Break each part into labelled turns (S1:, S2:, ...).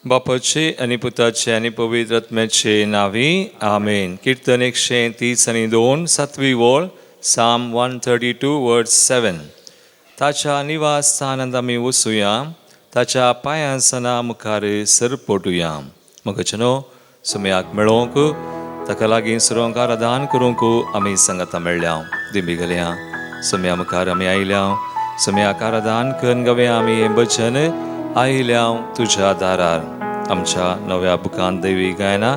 S1: बापाचे आनी पुताचे आनी पवित्र आत्म्याचे नांवी आमेन. कीर्तन 132 सातवी वळ, Psalm 132 verse 7. ताच्या निवास स्थानांत आमी वचुया, ताच्या पांयांसना मुखार सरपटुया. मगचनो सुमयाक मेळोवंक, ताका लागीं सरोंक, आराधन करूंक आमी सांगाता मेळ्ळ्या. दिंबी घालया, सुमया मुखार आमी आयल्या, सुमयाक आराधन करून गावया आमी हें भजन, आयल्या तुज्या दारार. आमच्या नव्या बुकान दैवी गायना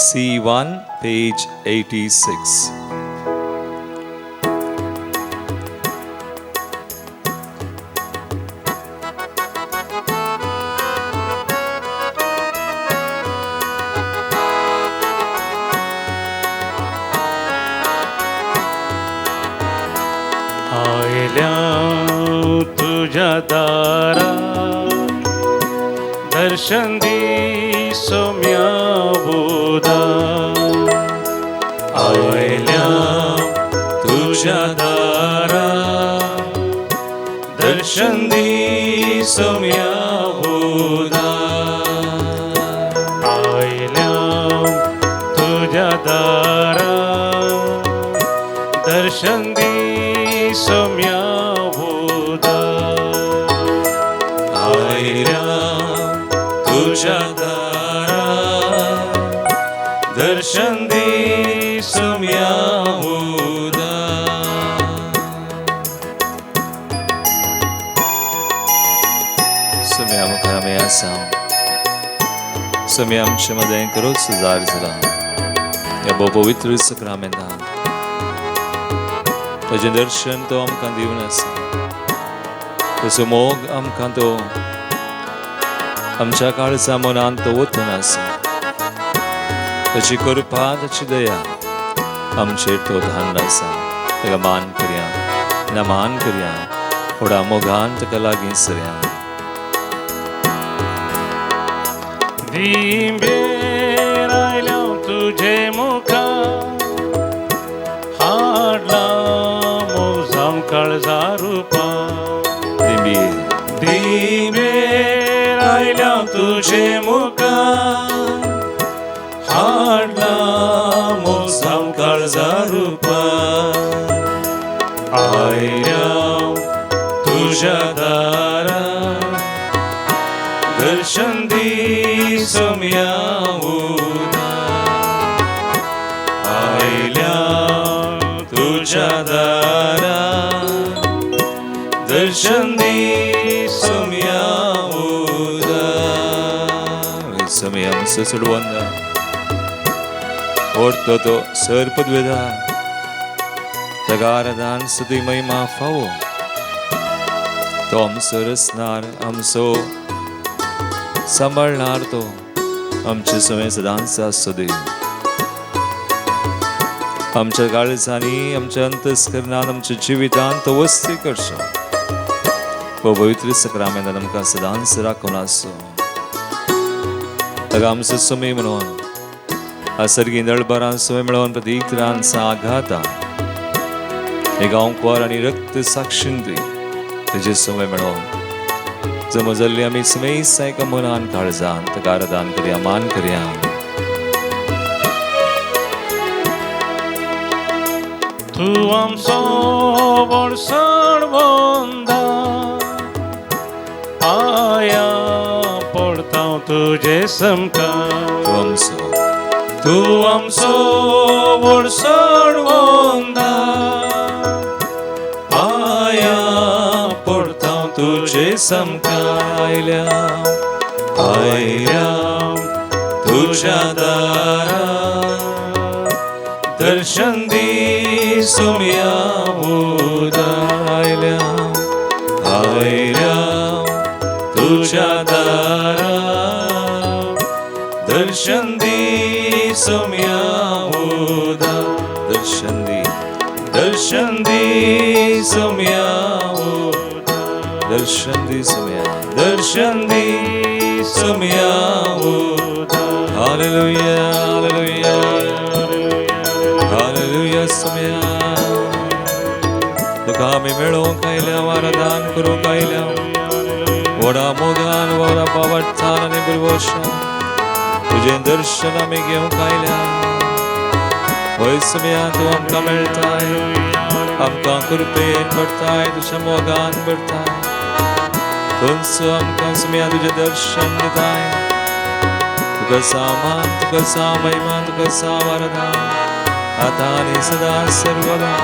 S1: C1 page 86.
S2: आयल्या तुझ्या दारा दर्शन दी सोम्या बोधा. आयल्या तुझ्या दारा दर्शन दी सोम्या बोधा. आयल्या तुझ्या दारा दर्शन दी सोम्या बोधा.
S1: आयल्या तुझ्या दारा दर्शन दी सोम्या बोधा. सोम्या मुखार आमी आसा. सोम्या आमचे मदें करोच सुदार जाला ह्या भोव पवित्र सक्रामेंतान ताजें दर्शन तो आमकां दिवन आसा. तसो मोग आमकां तो आमच्या काळजा मनान तो वतून आसा. ताची कृपा, ताची दया आमचेर तो धाडून आसा. ताका मान करया, नमान करया, व्हडा मोगान ताका लागीं सरया.
S2: दिंबेर आयल्या तुजे मुखार हाडला मोग जावं काळजा रुपा.
S1: दिंबेर
S2: दिंबेर आयल्या तुजे मुखार हाडला मोग जावं काळजा रुपा. आयल्या तुज्या दारा दर्शन दी सोम्या उदा. आयल्या तुज्या दारा दर्शन दी सोम्या उदा.
S1: सोम्या आमचो चडवंदा ओडतो तो सर पदवेदा ताका आराधन स्तुती महिमा फावो. तो आमचो रचणार, आमचो सांबाळणार, तो आमचे समय सदांच आसतो देव. आमच्या काळजांनी, आमच्या अंतस्करणान, आमच्या जिवितान तो वस्ती करचो. हो पवित्र सक्रामेंतान आमकां सदांच राखून आसचो. ताका आमचो समय म्हणून सर्गी दळबरान समय मेळोवन प्रतीक आघाता हे गांवकार आनी रक्त साक्षीन तेजे समय मेळोवन जमा जाल्ली आमी समय एका मनान काळजान ताका आराधन करया, मान करया.
S2: तूं आमचो व्हड सडवंदा पांया पडता तुजे समकार.
S1: तूं आमचो
S2: व्हड सडवंदा पांया पडता तुजे समकार.
S1: आयल्या
S2: आयल्या तुज्या दारा दर्शन दी सोम्या उदा.
S1: आयल्या
S2: आयल्या तुज्या दारा दर्शन दी सोम्या उदा.
S1: दर्शन दी,
S2: दर्शन दी सोम्या उदा.
S1: दर्शन दी सोम्या,
S2: दर्शन दी सोम्या उदा.
S1: हालेलुया, हालेलुया, हालेलुया सोम्या. तुका आमी मेळोवंक आयल्या, आराधन करूंक आयल्या. व्हडा मोगान व्हडा बावडटान आनी भरवशान तुजें दर्शन आमी घेवंक आयल्या. वय सुम्या तूं आमकां मेळटाय, आमकां कृपेन भरताय, तुज्या मोगान भरताय. तूंच आमकां सुम्या तुजें दर्शन दिताय. तुका सामान, तुका सामयमान, तुका सावारदा आतां आनी सदां सर्वदा.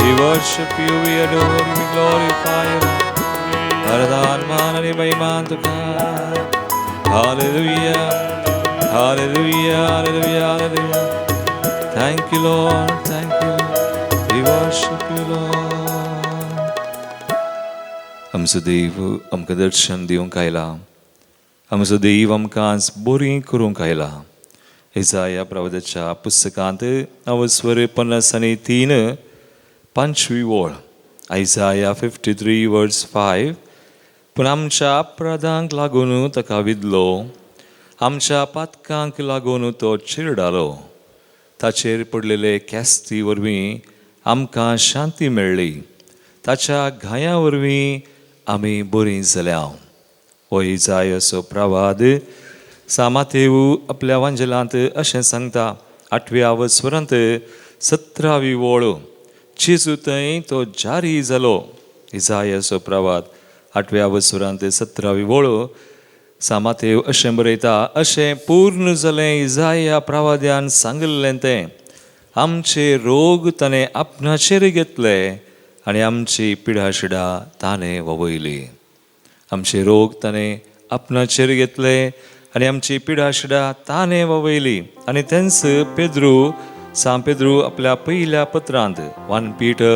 S1: We worship you, we adore you, we glorify you. आराधन मान आनी महिमान तुका. Hallelujah, hallelujah, hallelujah, hallelujah. Thank you, Lord, thank you. We worship you, Lord. आमचो देव आमकां दर्शन दिवंक आयला. आमचो देव आमकां आज बरी करूंक आयला. इजाया प्रवादाच्या पुस्तकांत अवस्वर 53 5वी वळ, आयजाया 53 वर्स 5. पूण आमच्या अपराधांक लागून ताका विदलो, आमच्या पातकांक लागून तो चिरडालो. ताचेर पडलेले कॅस्ती वरवीं आमकां शांती मेळ्ळी, ताच्या घाया वरवीं आमी बरीं जाल्या. हो इजायाचो प्रवाद सामातेव आपल्या वांजेलांत अशें सांगता. 8व्या वस्वरांत 17वी वळ, जेजू थंय तो जारी जालो. इजायाचो प्रवाद 8व्या वस्वरांत 17वी वळ, सामातेव अशें बरयता, अशें पूर्ण जालें इजाया प्रवाद्यान सांगिल्लें तें. आमचे रोग ताणें आपणाचेर घेतले आनी आमची पिडाशिडा ताणें ववयली. आमचे रोग ताणें आपणाचेर घेतले आनी आमची पिडाशिडा ताणें ववयली. आनी तेंच पेद्रू, सांत पेद्रू आपल्या पयल्या पत्रांत 1 Peter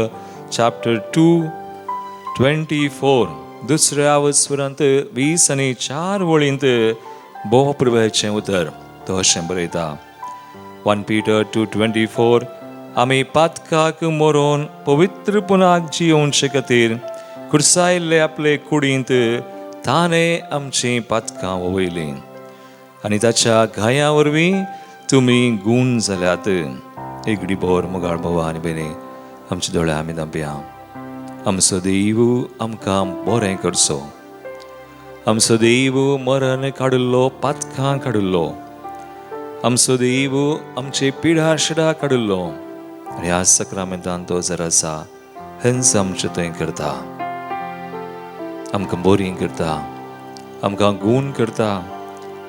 S1: chapter 2:24 दुसऱ्या वस्वरांत 20 आनी 4 वळींत भोव प्रभयाचें उतर तो अशें बरयता. 1 Peter 2:24, आमी पातकाक मरोन पवित्रपणाक जियोवचे खातीर खुर्सायल्ले आपले कुडींत ताणें आमचीं पातकां ववयलीं आनी ताच्या घाया वरवीं तुमी गूण जाल्यात. एगडी भोर मोगाळ भावा आनी भयणी, आमचे दोळे आमी धांपया. आमचो देव आमकां बरें करचो. आमचो देव मरण काडिल्लो, पातकां काडिल्लो. आमचो देव आमचे पिडाशिडा काडिल्लो. आनी ह्या सक्रामेंतान तो जर आसा हेंच आमचें थंय करता. आमकां बरी करता, आमकां गूण करता,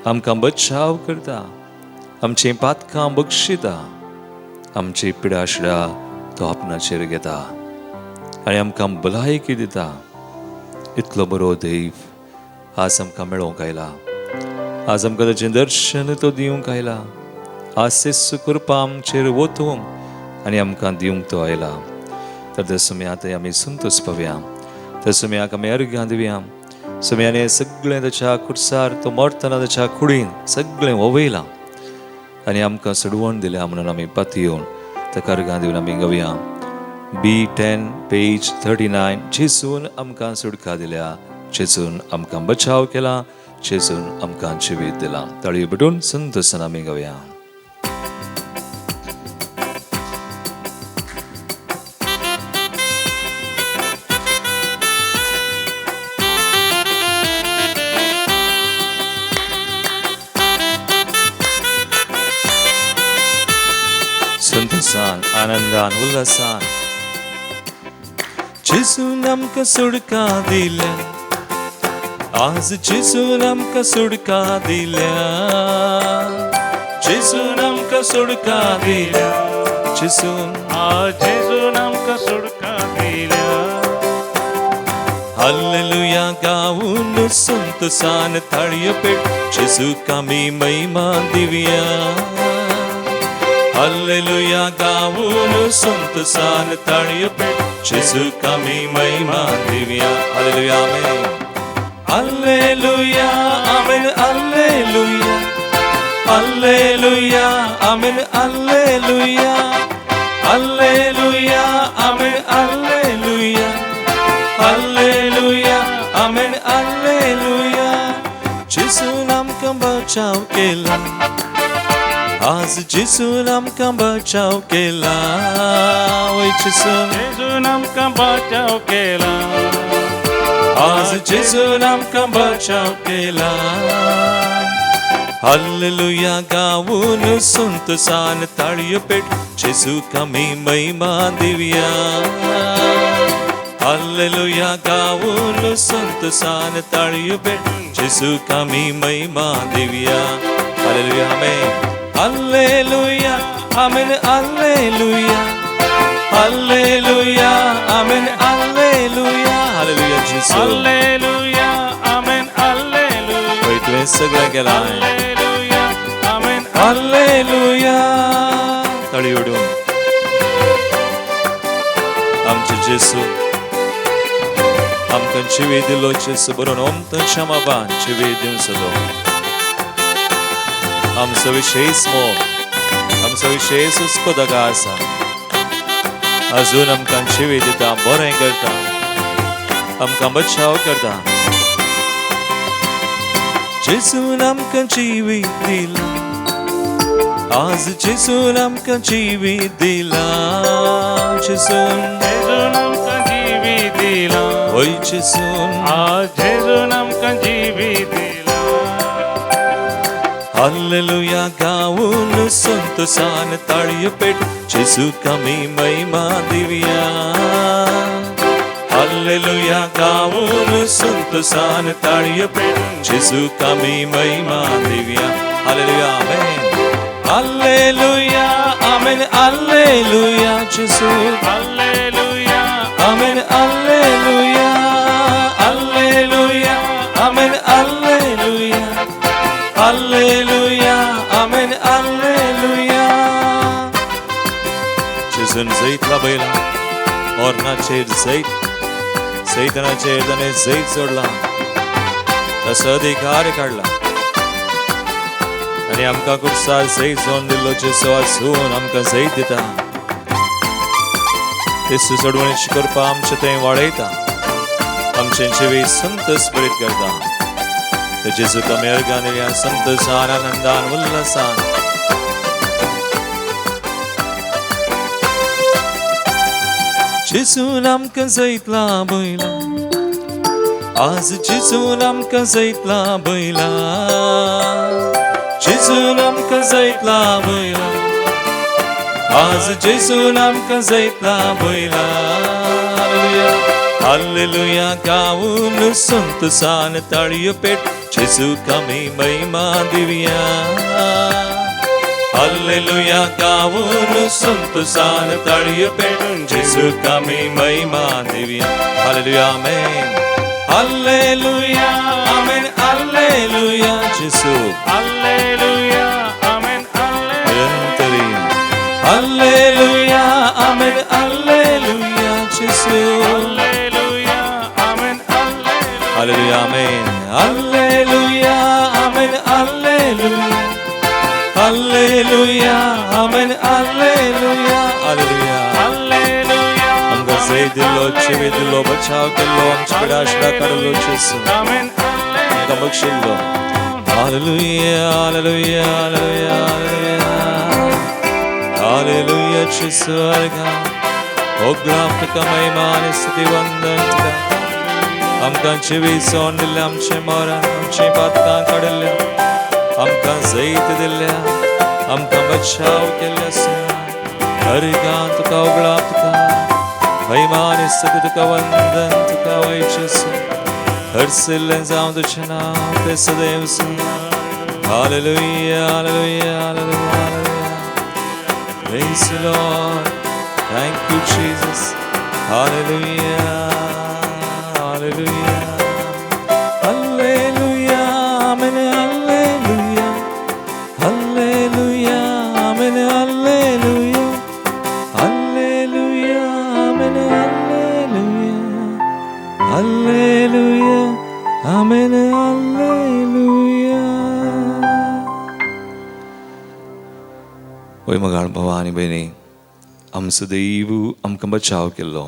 S1: आमकां बचाव करता, आमचीं पातकां बक्षिता, आमची पिडाशिडा तो आपणाचेर घेता आनी आमकां भलायकी दिता. इतलो बरो देव आज आमकां मेळोवंक आयला. आज आमकां ताचें दर्शन तो दिवंक आयला. आज सेस्सू कृपा आमचेर वतूंक आनी आमकां दिवंक तो आयला. तर त्या सुम्या थंय आमी संतोष पावया. त्या सुम्याक आमी अर्घ्यां दिवया. सुम्याने सगळें ताच्या खुर्सार तो मरतना ताच्या कुडीन सगळें ववयलां आनी आमकां सोडवण दिल्या म्हणून आमी पातयेवन ताका अर्घ्यां दिवन आमी गावया. B10 page 39. जेजून आमकां सुटका दिल्या, जेजून आमकां बचाव केला, जेजून आमकां जिवीत दिला. ताळयो पेटून संतोशान आमी गावया. संतोशान, आनंदान, उल्हासान जेजून आमकां सुटका दिल्या. आज जेजून आमकां सुटका दिल्या. जेजून आमकां सुटका दिल्या. जेजून,
S2: आज जेजून आमकां सुटका दिल्या.
S1: हालेलुया गाऊन संतोषान ताळयो पेट जेजूक आमी महिमा दिवया. हालेलुया गाऊन संतोषान ताळयो पेट जेजूक आमी महिमा दिवया. Hallelujah, amen. Hallelujah, amen. Hallelujah, hallelujah, amen. Hallelujah, hallelujah, amen. Hallelujah, hallelujah, amen. Hallelujah. जेजून आमकां बचाव केला. आज जेजून आमकां बचाव केला. वय जेजून,
S2: जेजून आमकां बचाव केला.
S1: आज जेजून आमकां बचाव केला. हालेलुया गावून संतोसान ताळयो पेट, जेजूक आमी महिमा दिवया. हालेलुया गावून संतोसान ताळयो पेट, जेजूक आमी महिमा दिवया. Hallelujah, amen. Hallelujah, amen. Hallelujah, hallelujah, amen. Hallelujah, hallelujah जेजू.
S2: Hallelujah, amen, hallelujah.
S1: पळय तुवें सगळें केलां.
S2: Hallelujah, amen.
S1: हालेलुया. ताळी उडून आमचे जेसू आमकां जिवी दिलो जेसू बरोवन ओमतच्या माबान जिवी दिवन सदो. आमचो विशेष मोग, आमचो विशेष हुस्को ताका आसा. अजून आमकां जिवी दिता, बरें करता, आमकां बचाव करता. जेसून आमकां जिवी दिला, आज जेसून आमकां जिवी दिला. जेसून
S2: जेजून आमकां जिवी दिला.
S1: होय जेसून.
S2: आज जेजून आमकां जिवी दिला.
S1: हालेलुया गावून संतोसान ताळयो पेट, जेजूक आमी महिमा दिवया. हालेलुया गावून संतोसान ताळयो पेट, जेजूक आमी महिमा दिवया. Hallelujah, amen. Hallelujah, amen. Hallelujah जेजू.
S2: Hallelujah.
S1: Amen. Hallelujah, hallelujah, amen. Hallelujah, hallelujah, amen. Hallelujah. जेजून जैत लाभयला ओर्नाचेर जैत, सैतानाचेर ताणें जैत जोडला, ताचो अधिकार काडला आनी आमकां कुर्सार जैत जोडून दिल्लो जेजू आसून आमकां जैत दिता. तेसू सोडवणीची करपा आमचें थंय वाडयता, आमचें जिवीत संतोस बरीत करता. जेजूक आमी अर्गां दिवया संतोसान, आनंदान, उल्हासान. जेजून आमकां जैत लाभयला, आज जेजून आमकां जैत लाभयला. जेजून आमकां जैत लाभयला, आज जेजून आमकां जैत लाभयला. हालेलुया, हालेलुया गावून संतोसान ताळयो पेट, जेजूक आमी महिमा दिवया. हालेलुया गावून संतोसान ताळयो पेट, जेजूक आमी महिमा दिवया. Hallelujah, amen. Hallelujah, amen. Hallelujah जेजू.
S2: Hallelujah, amen. हालेलुया.
S1: निरंतरी. Hallelujah, amen. हालेलुया जेजू.
S2: Hallelujah, amen. Hallelujah.
S1: Hallelujah, amen. Hallelujah, amen. Hallelujah, hallelujah, amen. Hallelujah, hallelujah.
S2: Hallelujah.
S1: आमकां जैत दिल्लो, जिवी दिल्लो, बचाव केल्लो, आमच्या पिडाशिडा काडलो जेजू.
S2: आमेन.
S1: आमकां बक्षिल्लो. Hallelujah, hallelujah, hallelujah, hallelujah, hallelujah जेजू. अर्घां ओगळां तुका महिमा आनी स्तुती वंदन तुका. आमकां जिवी सोडून दिल्ल्या, आमचें मरण, आमचीं पातकां काडिल्ल्या, आमकां जैत दिल्ल्या, आमकां बचाव केल्ल्या आसा. अर्घां तुका, ओगळां तुका महिमा आनी स्तुती तुका वंदन तुका वयचें आसा. हरसिल्लें जावं तुजें नांव तें सदैव. Hallelujah, hallelujah, hallelujah, hallelujah. Praise the Lord. Thank you, Jesus. Hallelujah, hallelujah, hallelujah, amen, hallelujah, hallelujah, amen, hallelujah, hallelujah, amen, hallelujah, hallelujah, amen, hallelujah. वय मगाळ भावा आनी भयणी, आमचो देव आमकां बचाव केल्लो,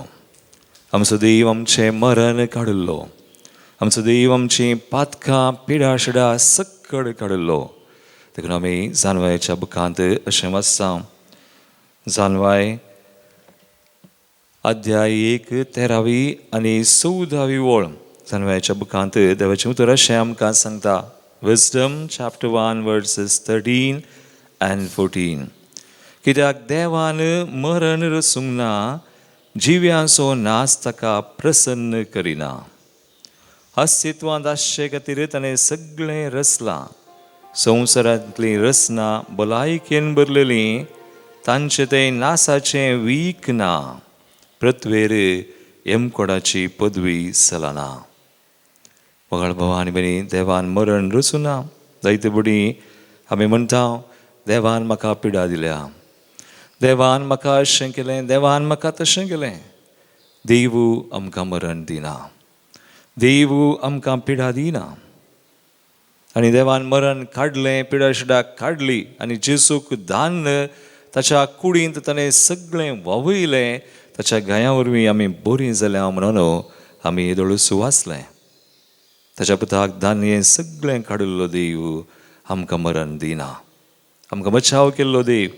S1: आमचो देव आमचें मरण काडिल्लो, आमचो देव आमचीं पातकां पिडा शिडा सक्कड काडिल्लो. देखून आमी जानवायच्या बुकांत अशें वाचता, जानवाय अध्याय 1 13वी आनी 14वी वळ. जाणवायच्या बुकांत देवाचें उतर अशें आमकां सांगता. Wisdom chapter 1 verses 13 and 14. कित्याक देवान मरण रसूंक ना, जिव्यांचो नाश ताका प्रसन्न करिना. अस्तित्वांत आसचे खातीर ताणें सगळें रचलां. संवसारांतलीं रचना भलायकेन भरलेलीं, तांचें तें नासाचें वीक ना. पृथ्वेर येमकोडाची पदवी चलना. मोगाळ भाव आनी भयणी, देवान मरण रचूना. जायते बुडी आमी म्हणटा, देवान म्हाका पिडा दिल्या, देवान म्हाका अशें केलें, देवान म्हाका तशें केलें. देवू आमकां मरण दिना, देवू आमकां पिडा दिना. आनी देवान मरण काडलें, पिडा शिडा काडली आनी जेजूक धान्न ताच्या कुडींत ताणें सगळें व्हांवयलें. ताच्या गाया वरवीं आमी बरीं जाल्या म्हणून आमी येदोळ सुवासलें. ताच्या पुताक धान्य सगळें काडिल्लो देव आमकां मरण दिना, आमकां बचाव केल्लो देव.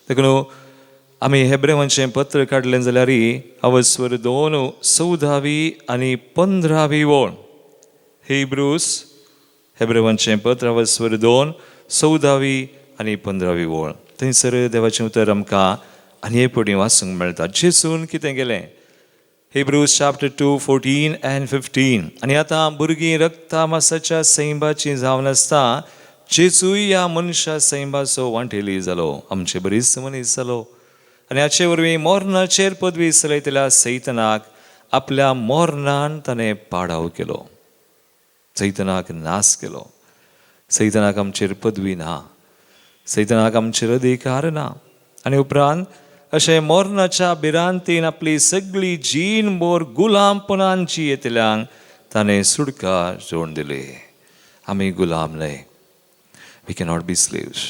S1: देखून आमी हेब्रेवांचें पत्र काडलें जाल्यार अवस्वर 2 14वी आनी 15वी वळ. हिब्रूस हेब्रेवांचें पत्र अवस्वर 2 14वी आनी 15वी वळ. थंयसर देवाचें उतर आमकां आनी हे पटी वाचूंक मेळटा. जेजून कितें केलें? Hebrews chapter 2 14 and 15. आनी आतां भुरगीं रक्ता मासाच्या सैंबाची जावन आसता, जेजूय ह्या मनशा सैंबाचो वांटेली जालो, आमचे बरीच मनीस जालो. आनी हाचे वरवीं मरणाचेर पदवी चलयतल्या सैतनाक आपल्या मरणान ताणें पाडाव केलो, सैतनाक नाश केलो. सैतनाक आमचेर पदवी ना, सैतनाक आमचेर अधिकार ना. आनी उपरांत अशें मरणाच्या भिरांतीन आपली सगळी जीण भर गुलामपणान जियेतल्यांक ताणें सुटका जोडून दिली. आमी गुलाम न्हय, we cannot be slaves.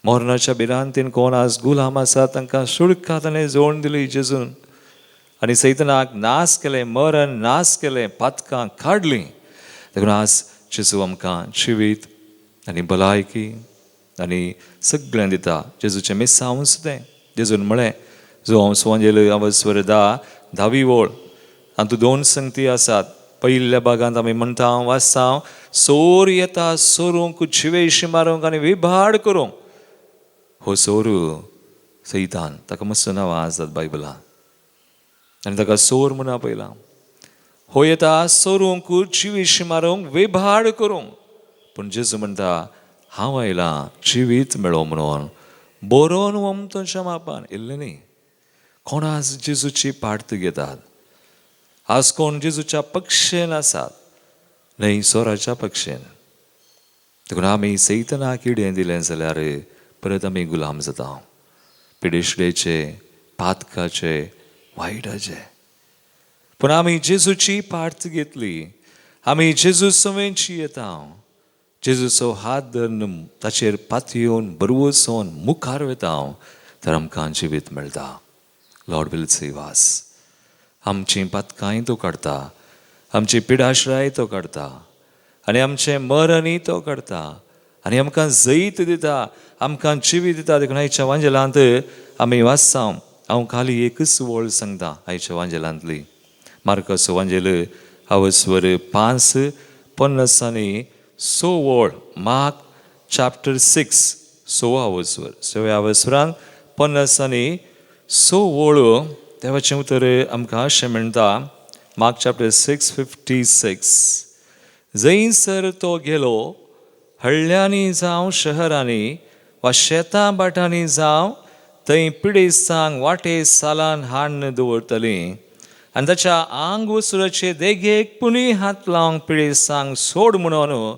S1: मरणाच्या भिरांतीन कोण आज गुलाम आसा तांकां सुटका ताणें जोडून दिली जेजून. आनी सैतनाक नाश केलें, मरण नाश केलें, पातकां काडलीं. देखून आज जेजू आमकां जिवीत आनी भलायकी आनी सगळें दिता. जेजूचें मिसांवच तें. जेजून म्हळें, जो हांव सुवांजेल अवस्वर 10 10वी वळ, तातूंत 2 संगती आसात. पयल्या भागांत आमी म्हणटा, वाचता, सोर येता सोरूंक, जिवेशी मारूंक आनी विभाड करूंक. हो सोर सैतान, ताका मस्त नांवां आसात बायबलान आनी ताका सोर म्हूण आपयला. हो येता सोरूंक, जिवेशी मारूंक, विभाड करूंक. पूण जेजू म्हणटा, हांव आयलां जिवीत मेळो म्हणून, बरोवन वमतोच्या मापान इल्लें न्ही. कोण आज जेजूची पार्त घेतात? आज कोण जेजूच्या पक्षेन आसात? न्हय, सोराच्या पक्षेन. देखून आमी सैतनाक किडें दिलें जाल्यार परत आमी गुलाम जाता, पिडेशिडेचे, पातकाचे, वायटाचे. पूण आमी जेजूची पार्त घेतली, आमी जेजू सवेंची येता, जेजूचो हात धरून ताचेर पातयेवन बरवसोन मुखार वता तर आमकां जिवीत मेळटा. लॉर्ड will save आस. आमचीं पातकांय तो काडटा, आमची पिडाश्राय तो काडटा आनी आमचें मरणय तो काडटा आनी आमकां जैत दिता, आमकां जिवीत दिता. देखून आयच्या वांजेलांत आमी वाचता. हांव खाली एकच वळ सांगता आयच्या वांजेलांतली. मार्काचो वांजेल अवस्वर 5 50 आनी 6 वळ. मार्क चॅप्टर 6 6 अवस्वर, 6 अवस्वरान 50 आनी 6 वळ. देवाचें उतर आमकां अशें म्हणटा, मार्क चॅप्टर 6 56. जंयसर तो गेलो, हळ्ळ्यांनी जावं शहरांनी वा शेतां भाटांनी जावं, थंय पिडेस्तांक वाटे सालान हाडून दवरतलीं आनी ताच्या आंग वसुराचे देगेक पुणी हात लावंक पिडेस्तांक सोड म्हणून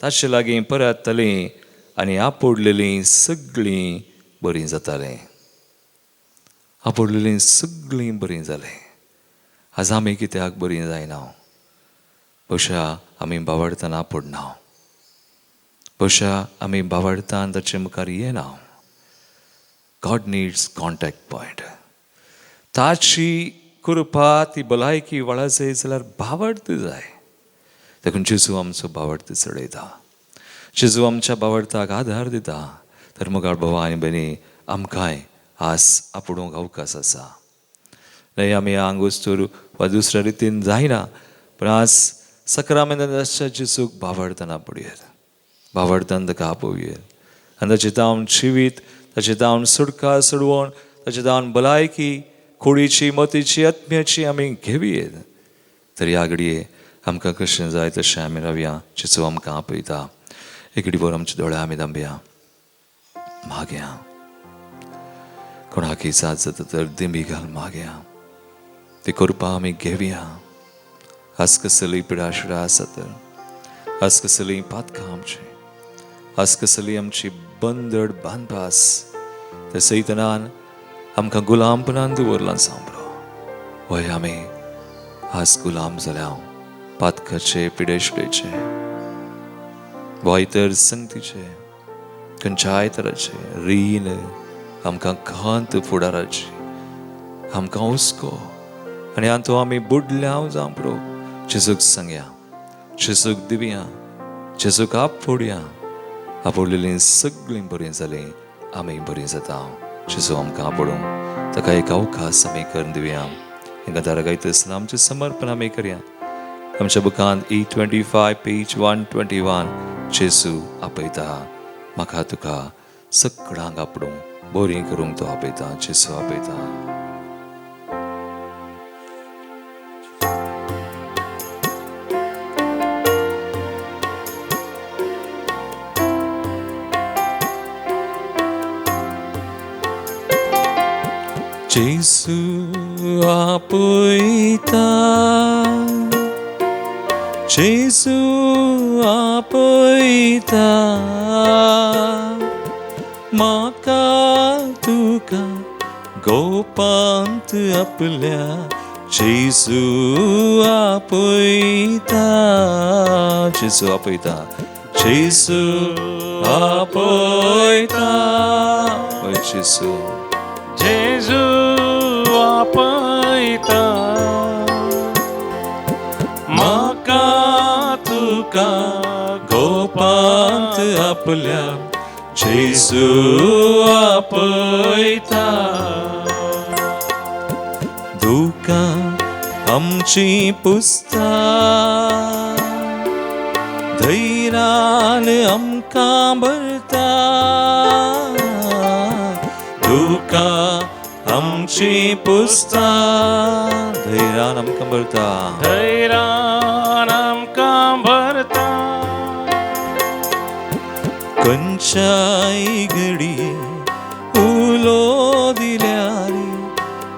S1: ताचे लागीं परतलीं आनी आपोडलेलीं सगळीं बरीं जातालीं. आपोडलेलीं सगळीं बरीं जालीं. आज आमी कित्याक बरीं जायना? बहुशा आमी बावडतना पडना, बहुशा आमी बावडतान ताचे मुखार येना. गॉड नीड्स कॉन्टॅक्ट पॉयंट. ताची कृपा ती भलायकी वळा जाय जाल्यार बावडत जाय. देखून जेजू आमचो बावडत चडयता, जेजू आमच्या बावडताक आधार दिता. तर मुखार भावा आनी भयणी, आमकांय आज आपोवंक अवकाश आसा. न्हय आमी आंगोस्तूर वा दुसऱ्या रितीन जायना, पूण आज सक्रामेंताच्या जेजूक भावार्थान आपोवयेत, भावार्थान ताका आपोवयेत आनी ताचें जावन जिवीत, ताचें जावन सुटका सोडवण, ताचें जावन भलायकी कुडीची, मतीची, आत्म्याची आमी घेवयेत. तर ह्या घडये आमकां कशें जाय तशें आमी रावया. जेजू आमकां आपयता. एक घडी भर आमच्या दोळे आमी दांबया, मागया. कोणाकय जात जाता तर दिंबी घाल मागया, ती करपा आमी घेवया. आज कसली पिडाशिडा आसा तर, आज कसली पातकां आमची, आज कसली आमची बंदड बांदपास त्या सैतनान आमकां गुलामपणान दवरलां सांबरो. वय आमी आज गुलाम जाल्या पातकाचे, पिडेशिडेचे, वय तर संगतीचे, खंयच्याय तराचे रीण आमकां खंत फुडाराची, आमकां हुस्को आनी हातूंत आमी बुडल्या जावं पुरो. जेजूक सांगया, जेजूक दिवया, जेजूक आपोवया. आपोवलेलीं सगळीं बरीं जालीं, आमी बरीं जाता. जेजू आमकां आपोडूं, ताका एक अवकाश आमी करून दिवया. हांकां दारां गायता आसतना आमचें समर्पण आमी करया. आमच्या बुकांत E25 page 121 जेजू आपयता म्हाका तुका सगळ्यांक आपडूं, बरीं करूंक तो आपयता. जेजू आपयता. जेजू आपयता, जेजू आपयता म्हाका तुका गोपांत आपल्या. जेजू आपयता, जेजू आपयता, जेजू आपयता, हय जेजू,
S2: जेजू आपयता
S1: म्हाका तुका गोपांत आपल्या. जेजू आपयता. दुकां आमची पुसता, धैर्यान आमकां भरता. दुकां आमची पुसता, धैर्यान आमकां भरता,
S2: धैर्यान आमकां भरता.
S1: खंयच्याय घडये उलो दिल्यार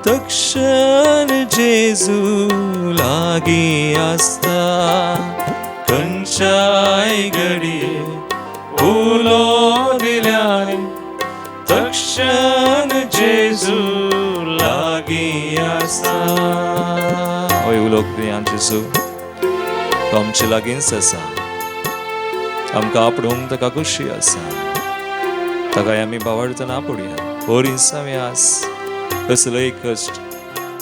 S1: तक्षण जेजू लागीं आसता. खंयच्याय घडये उलो दिल्यार तक्षण जेजू लागीं आसता. हय उलो प्रिया जेजू, तो आमचे लागींच आसा. आमकां आपडूंक ताका खोशी आसा. ताकाय आमी भावार्थान आपोवया. बरीं जावया. आज कसलोय कश्ट,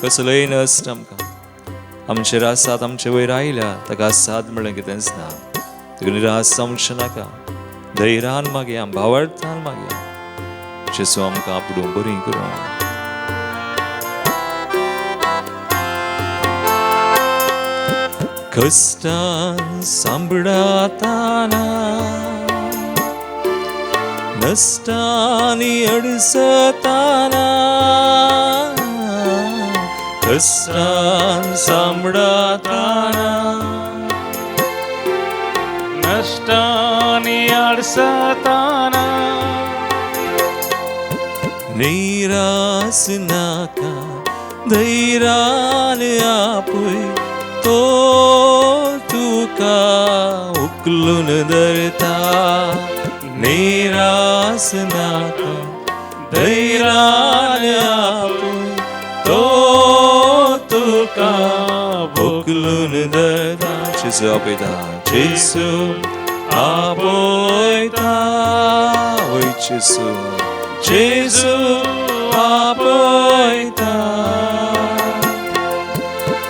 S1: कसलोय नश्ट आमकां आमचेर आसात, आमचे वयर आयल्या ताका साद म्हणलें कितेंच ना. तुका निराश जावचें नाका. धैर्यान मागया, भावार्थान मागया. जेजू आमकां आपडूं, बरीं करूं. कश्टान सांबडाताना, नश्टांनी अडसताना, कश्टान सांबडाताना,
S2: नश्टांनी अडसताना,
S1: निरास नाका, धैर्यान आपय तो तुका उखलून धरता. निरास नाका, धैर्यान आपय तो तुका उखलून धरता. जेजू आपयता, जेजू आपयता, वय जेजू, जेजू आपयता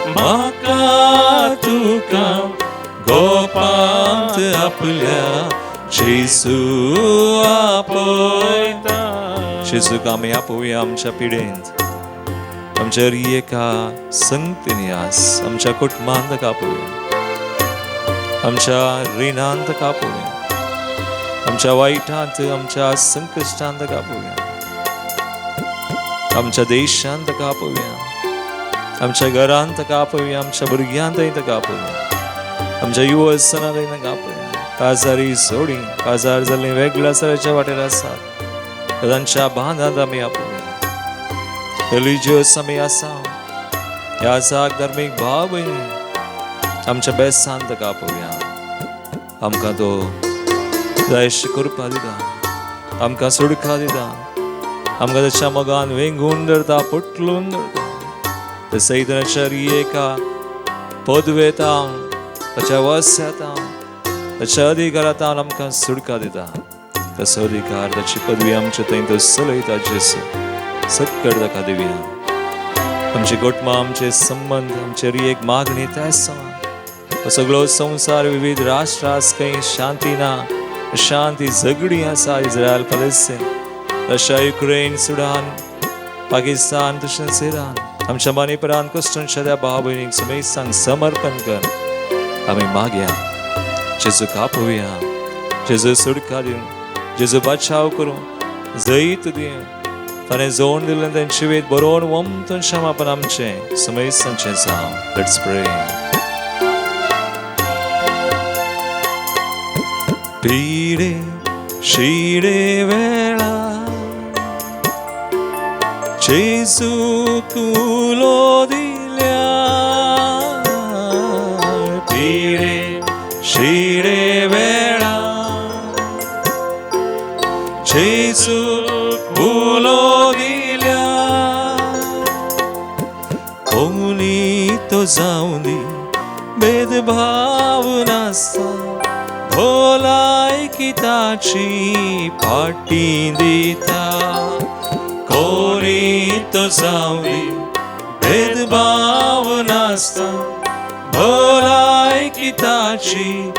S1: म्हाका तुका गोपांत आपल्या. जेजू आपयता. जेजूक आमी आपोवया आमच्या पिडेंत. आमच्या एका संगतीनी आस, आमच्या कुटुंबांत ताका आपोवया, आमच्या रिणांत ताका आपोवया, आमच्या वायटांत, आमच्या संकश्टांत ताका आपोवया, आमच्या देशांत ताका आपोवया, आमच्या घरांत ताका आपोवया, आमच्या भुरग्यांतय ताका आपोवया, आमच्या युवसनांतय ताका आपोवया. काजारी सोडी काजार जाल्ली वेगळ्या सराच्या वाटेर आसात तांच्या बांदांत आमी आपोवया. रिलिजियस आमी आसा, ह्या जाग धार्मीक भाव भयणी आमच्या बेसांत ताका आपोवया. आमकां तो जायशी करपा दिता, आमकां सुडका दिता, आमकां ताच्या मोगान वेंगून धरता, पोटलून धरता. ते सैतनाच्या एका पदवेतावन, ताच्या वस्यातावन, ताच्या अधिकारातावन आमकां सुडका दिता. तसो अधिकार, ताची पदवी आमच्या थंय तो चलयता. जेसू सक्कड ताका दिवया. आमची गोटमा, आमचे संबंद, आमचे एक मागणी तें हो सगळो संवसार, विविध राष्ट्रां खंय शांती ना, शांती झगडी आसा. Israel Palestine, Russia Ukraine, Sudan, Pakistan तशेंच इराण. आमच्या मणिपुरान कश्टांच्या त्या भाव भयणीक सुमेसांक समर्पण कर. आमी मागया, जेजू कापोवया, जेजू सुडका दिवन, जेजू बचाव करूं, जैत दिवन, ताणें जोड दिल्लें तेंचे वेद बरोवन वमतून क्षमापण आमचें सुमेसांचें जावं. Let's pray. पिडे शिडे वेळा जेजूक उलो दिल्या, पिडे शिडे वेळा जेजूक उलो दिल्या, कोणी तो जावं दी भेदभाव नासता, भोलायकी ताची फाटी दिता. कोणी तो जावं दी भेदभाव नासता, भोलायकी ताची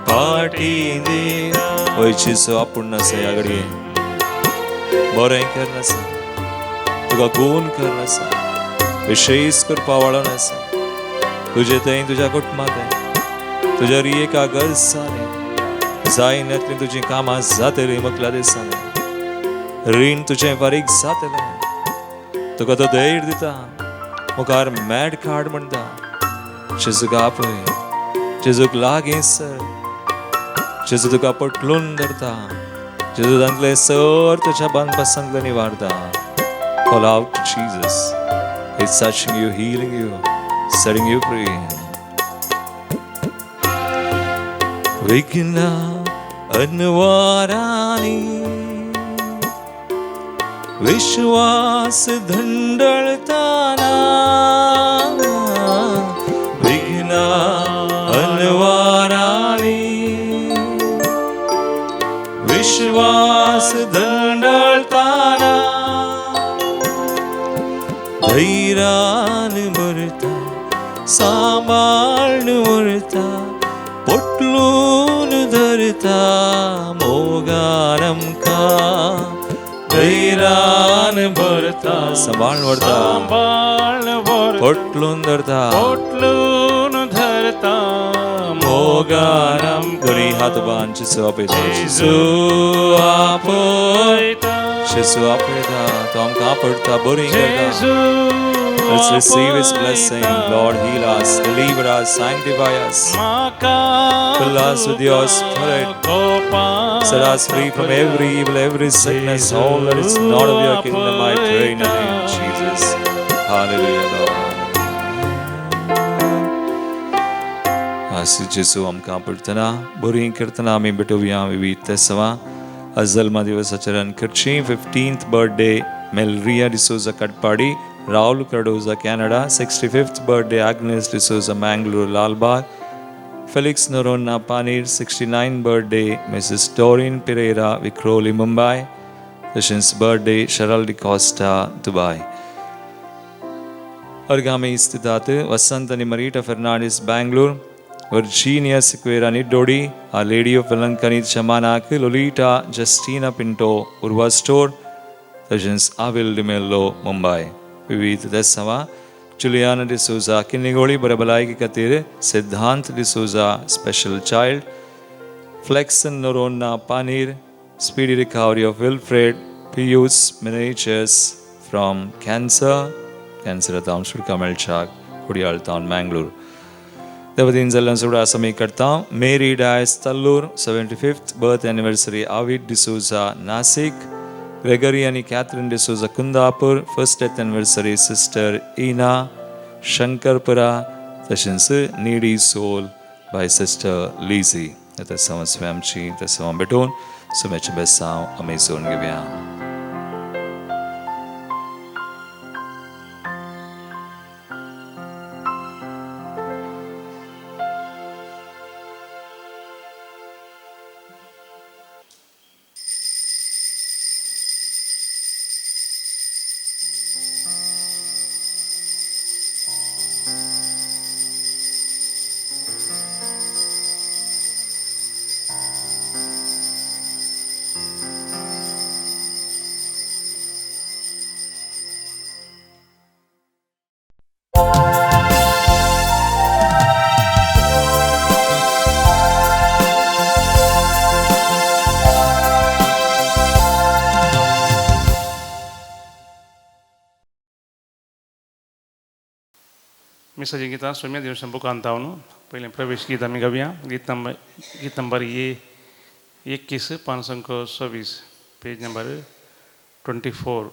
S1: फाटी दिता. वयचीसो आपूण नासा ह्या घडये बरें करनासा, तुका गुण करनासा, विशेष करपा वाळोन आसा. तुजे थंय, तुज्या कुटुंबा थंय, तुज्या एका गरजांनी जायनातलीं तुजीं कामां जातलीं. मुखल्या दिसांनी रीण तुजें फारीक जातलें. तुका तो धैर्य दिता, मुखार मॅड काड म्हणटा. जेजूक आपय, जेजूक लागीं सर, जेजू तुका पटलून धरता, जेजू तांतले सर तुज्या बांदपासांतले निवारता. Call out to Jesus. He's touching you, healing you, setting you free. विघ्न अनवारानी विश्वास धंडळताना, विघ्न अनवारानी विश्वास धंडळताना, धैर्यान भरता, सांबाळून व्हरता, पोटलून धरता मोगान आमकां. धैर्यान भरता, सांबाळून व्हरता,
S2: सांबाळ व्हरता,
S1: पोटलून धरता,
S2: पोटलून धरता
S1: मोगान आमकां. दोनी हात बांद, जेजू आपयता, जेजू आपयता, जेजू आपयता, तो आमकां आपडता, बरी करता. Let's receive His blessing. Lord, heal us, deliver us, sanctify us. Fill us with your Spirit. Set us free from every evil, every sickness, all that is not of your kingdom. I pray in the name of Jesus. Hallelujah, Lord. आस जेजू आमकां पडटना बरी करतना आमी भेटोवया विविध तेसवा जल्मा दिवसाचरण करची. 15th birthday Melria D'Souza Katpadi, Rahul Cardoza Canada. 65th birthday Agnes D'Souza Mangalore Lalbagh, Felix Noronha Panir. 69 birthday Mrs Doreen Pereira Vikhroli Mumbai. तशेंच बर्थडे शरल डिकॉस्टा दुबाय. अर्गामी स्थितात वसंत आनी Marita Fernandes Bangalore, Virginia Sequeira Niddodi, our lady of Velankanni Chamanak, Lolita Justina Pinto Urwa store, तशेंच आविल डिमेल्लो मुंबय. विविध देसांवां Juliana D'Souza Kinnigoli बरे भलायकी खातीर Siddhant D'Souza special child Flexon Noronha Panir speedy recovery of Wilfred Pius Menezes from cancer cancer तावन सुटका मेळच्याक कुडियाळ तावन मँगलोर देवदीन जाल्ल्यान सुद्दां आमी करता Mary Dias Tallur 75th birth anniversary Avid D'Souza Nashik Gregory आनी Catherine D'Souza Kundapur first death anniversary sister Ina Shankarpura तशेंच needy soul by sister Lizzy आतां समज आमची तसं भेटून सुम्याचें बेसांव आमी जोडून घेवया.
S2: मिसाचीं गितां सोम्या दिवसां बुकांत न्हू पयलें प्रवेश गीत आमी गावया. गीत नंबर 21 526 पेज नंबर 24.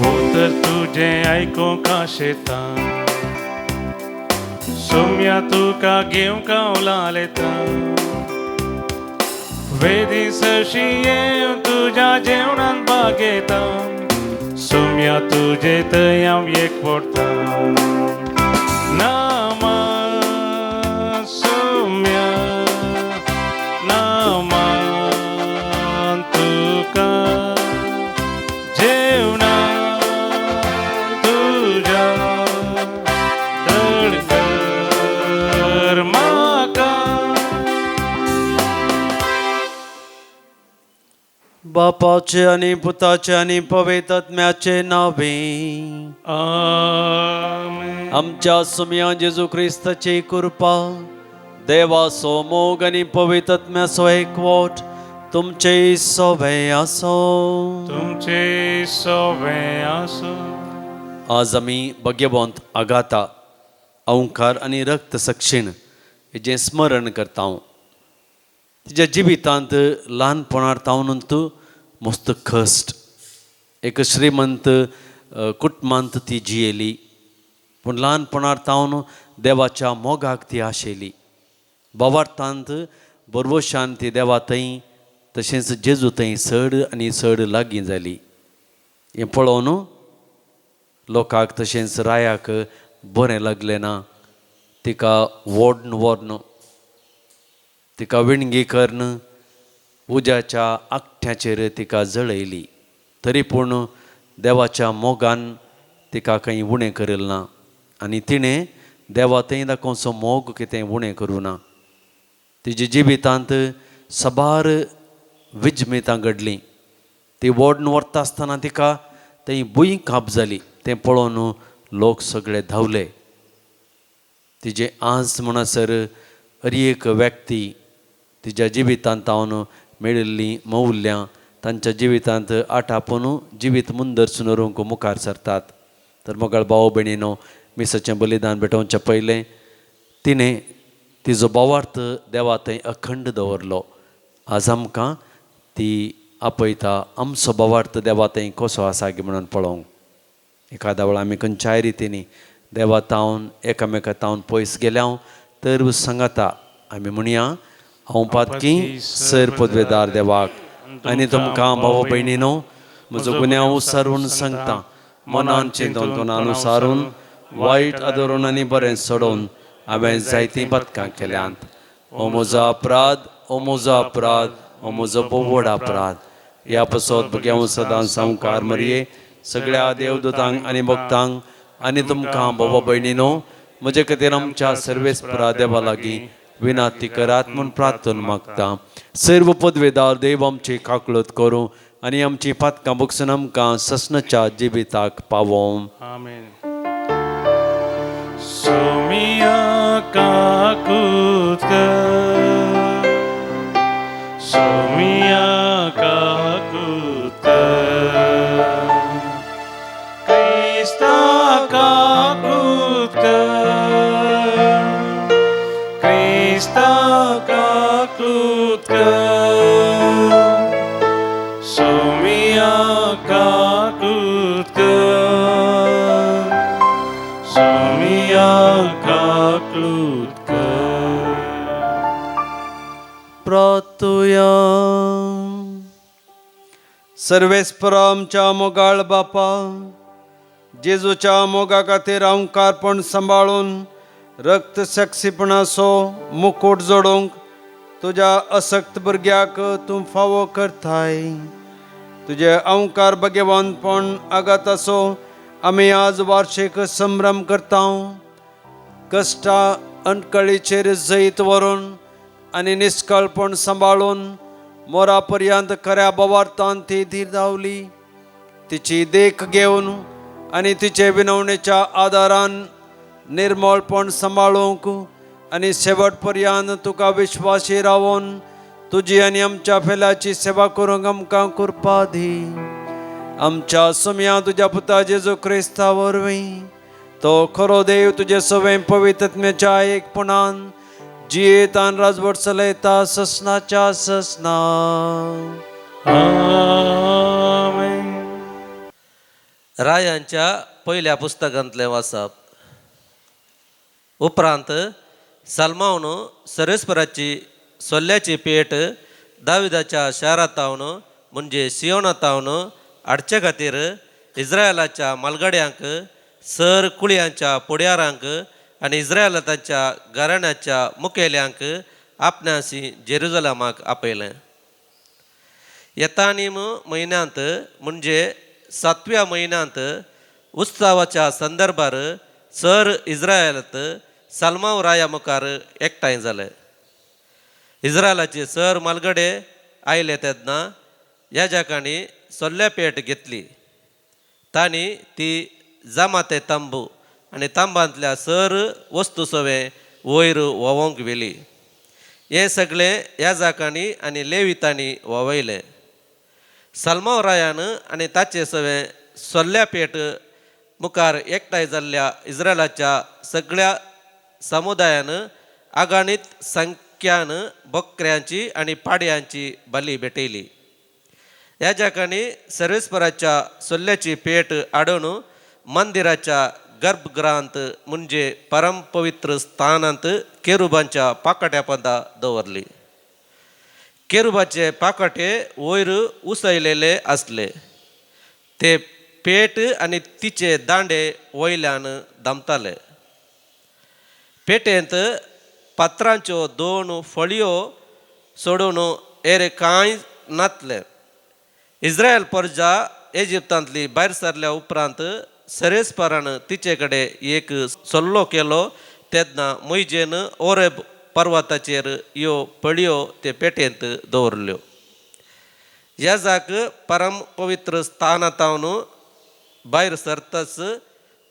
S2: उतर तुजें आयकूंक आशेता सोम्या तुका घेवंक उलालेता वेदी सरशी येवन तुज्या जेवणान बागेता सोम्या तुजे थंय हांव एक पडटा नामा सोम्या नामा तुका जेवणा तुज्या धडकर म्हाका.
S3: बापाचे आनी पुताचे आनी पवित्र आत्म्याचे नावे
S2: आमेन.
S3: आमच्या सुम्या जेजू क्रिस्ताची कृपा देवाचो मोग आनी पवित्र आत्म्याचो एकवट तुमचे सोबे आसो.
S2: तुमचे सोबे आसो.
S3: आज आमी भाग्यवंत आगाता ओंकार आनी रक्त सक्षीण हेजें स्मरण करता. तिच्या जिवितांत ल्हानपणार तावन मस्त कश्ट एक श्रीमंत कुटुंबांत ती जियेली पूण ल्हानपणार तावन देवाच्या मोगाक ती आशेली. भावार्थांत बरवशान ती देवा थंय तशेंच जेजू थंय चड आनी चड लागीं जाली. हें पळोवन लोकांक तशेंच रायाक बरें लागलें ना. तिका ओडन व्हरून तिका विणगी करून उज्याच्या आंगठ्याचेर तिका जळयली. तरी पूण देवाच्या मोगान तिका खंय उणें करिल्लें ना आनी तिणें देवा थंय दाखोवचो मोग कितें उणें करूं ना. तिज्या जिवितांत साबार विजमितां घडलीं. ती ओडून व्हरता आसतना तिका थंय भूंय काप जाली. तें पळोवन लोक सगळे धांवले. तिजें आज म्हणसर हर एक व्यक्ती तिज्या जिवितांत तावन मेळिल्लीं मौल्यां तांच्या जिवितांत आटापून जिवीत मुंदर व्हरूंक मुखार सरतात. तर मोगाळ भाव भयणीनो मिसाचें बलिदान भेटोवचें पयलें तिणें तिजो भावार्थ देवा थंय अखंड दवरलो. आज आमकां ती आपयता आमचो भावार्थ देवा थंय कसो आसा गी म्हणून पळोवंक. एखाद्या वेळार आमी खंयच्याय रितींनी देवा तावन एकामेका तावन पयस गेल्या तर सांगाता आमी म्हणया हांव पातकी सर पदवेदार देवाक आनी तुमकां भाव भयणीनो म्हजो गुन्यांव सारून सांगता. मनान चिंतून तोंडान सारून वायट आदरून आनी बरें सोडोवन हांवें जायतीं पदकां केल्यांत. ओ म्हजो अपराध, ओ म्हजो अपराध, ओ म्हजो व्हड अपराध. ह्या पसत भुरग्यांव सदां सामकार मरये सगळ्या देवदूतांक आनी भक्तांक आनी तुमकां भाव भयणीनो म्हजे खातीर आमच्या सर्वेस्परा देवा लागीं विनाती करात म्हूण प्रार्थना मागता. सर्व पदवेदार देव आमची काकळत करूं आनी आमची पातकां बगसून आमकां ससनाच्या जिविताक पावोवं.
S2: आमेन. सोमिया काकूत कर, सोमिया काकूत कर, क्रिस्ता काकूत कर, क्रिस्ता काकूत कर, सोमिया काकूत कर, सोमिया काकूत कर.
S3: प्रार्थुया. सर्वेस्परा आमच्या मोगाळ बापा, जेजूच्या मोगा खातीर अंकारपण सांबाळून रक्त साक्षीपणाचो मुकूट जोडूंक तुज्या असक्त भुरग्याक तूं फावो करताय. तुजे अंकार भगवंतपण आगाताचो आमी आज वार्षिक संभ्रम करता. कश्टा अणकळीचेर जैत व्हरून आनी निश्कळपण सांबाळून मोरा पर्यंत खऱ्या बवार्थान ती धीर धांवली. तिची देख घेवन आनी तिचे विनवणेच्या आदारान निर्मळपण सांबाळूंक आनी शेवट पर्यंत तुका विश्वासी रावून तुजी आनी आमच्या फेल्याची सेवा करूंक आमकां कृपा दी. आमच्या सुमया तुज्या पुता जेजू क्रिस्ता वरवीं, तो खरो देव तुजे सवें पवित्रत्म्याच्या एकपणान जियेतान राजवट चलयता ससनाच्या ससना.
S2: आमेन.
S4: रायांच्या पयल्या पुस्तकांतलें वाचप. उपरांत सलमावन सरेस्पराची सोल्ल्याची पेट दाविदाच्या शारांत म्हणजे सियोनातावन हाडचे खातीर इस्रायलाच्या मालगड्यांक, सर कुळयांच्या पुड्यारांक आनी इस्रायला तांच्या घराण्याच्या मुखेल्यांक आपणासी जेरुजलमाक आपयलें. येतानीम म्हयन्यांत म्हणजे सातव्या म्हयन्यांत उत्सवाच्या संदर्भार सर इस्रायलांत सालमाव राया मुखार एकठांय जाले. इस्रायलाचे सर मालगडे आयले तेन्ना याजकांनी सोल्ल्या पेट घेतली. तांणी ती जमाते तांबू आनी तांबांतल्या सर वस्तू सवें वयर व्होवोंक व्हेली. हें सगळें याजकांनी आनी लेवितांनी व्होवयलें. सलमाव रायान आनी ताचे सवें सोल्ल्या पेट मुखार एकठांय जाल्ल्या इस्रायलाच्या सगळ्या समुदायान आगाणीत संख्यान बकऱ्यांची आनी पाड्यांची बली भेटयली. याजकांनी सर्वेस्पराच्या सोल्ल्याची पेट हाडून मंदिराच्या गर्भगृहांत म्हणजे परमपवित्र स्थानांत केरुबांच्या पाकाट्या पंदा दवरली. केरुबाचे पाकाटे वयर उसयलेले आसले. ते पेट आनी तिचे दांडे वयल्यान दामताले. पेटेंत पात्रांच्यो दोन फळयो सोडून हेर कांय नातलें. इस्रायल प्रजा इजिप्तांतली भायर सरल्या उपरांत सरेस्परान तिचे कडेन एक सल्लो केलो तेन्ना मोयजेन ओरेब पर्वताचेर ह्यो फळयो ते पेटेंत दवरल्यो. याजाक परम पवित्र स्थानांत भायर सरताच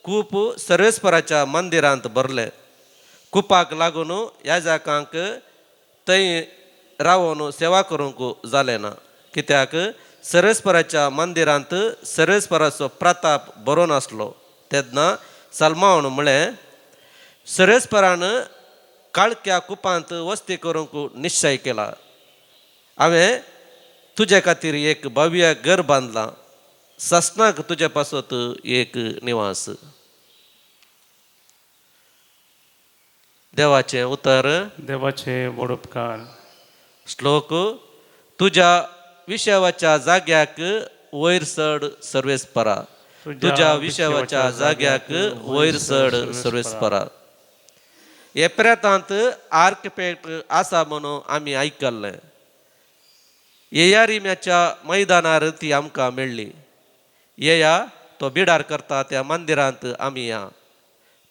S4: खूब सर्वेस्पराच्या मंदिरांत भरलें. कुपाक लागून याजकांक थंय रावन सेवा करूंक जालें ना, कित्याक सर्वेस्पराच्या मंदिरांत सर्वेस्पराचो प्रताप बरो नासलो. तेन्ना सलमावन म्हळें, सर्वेस्परान काळख्या कुपांत वस्ती करूंक निश्चय केला. हांवें तुजे खातीर एक भव्य घर बांदलां, ससनाक तुजे पासत एक निवास. देवाचें उतर.
S2: देवाचे व्हड उपकार.
S4: श्लोक. तुज्या विशवाच्या जाग्याक वयर चड सर्वेस्परा, तुज्या विशवाच्या जाग्याक वयर चड सर्वेस्परा. एप्रेतांत आर्कपेट आसा म्हणून आमी आयकल्लें. येयारिम्याच्या मैदानार ती आमकां मेळ्ळी. येया तो बिडार करता त्या मंदिरांत आमी या,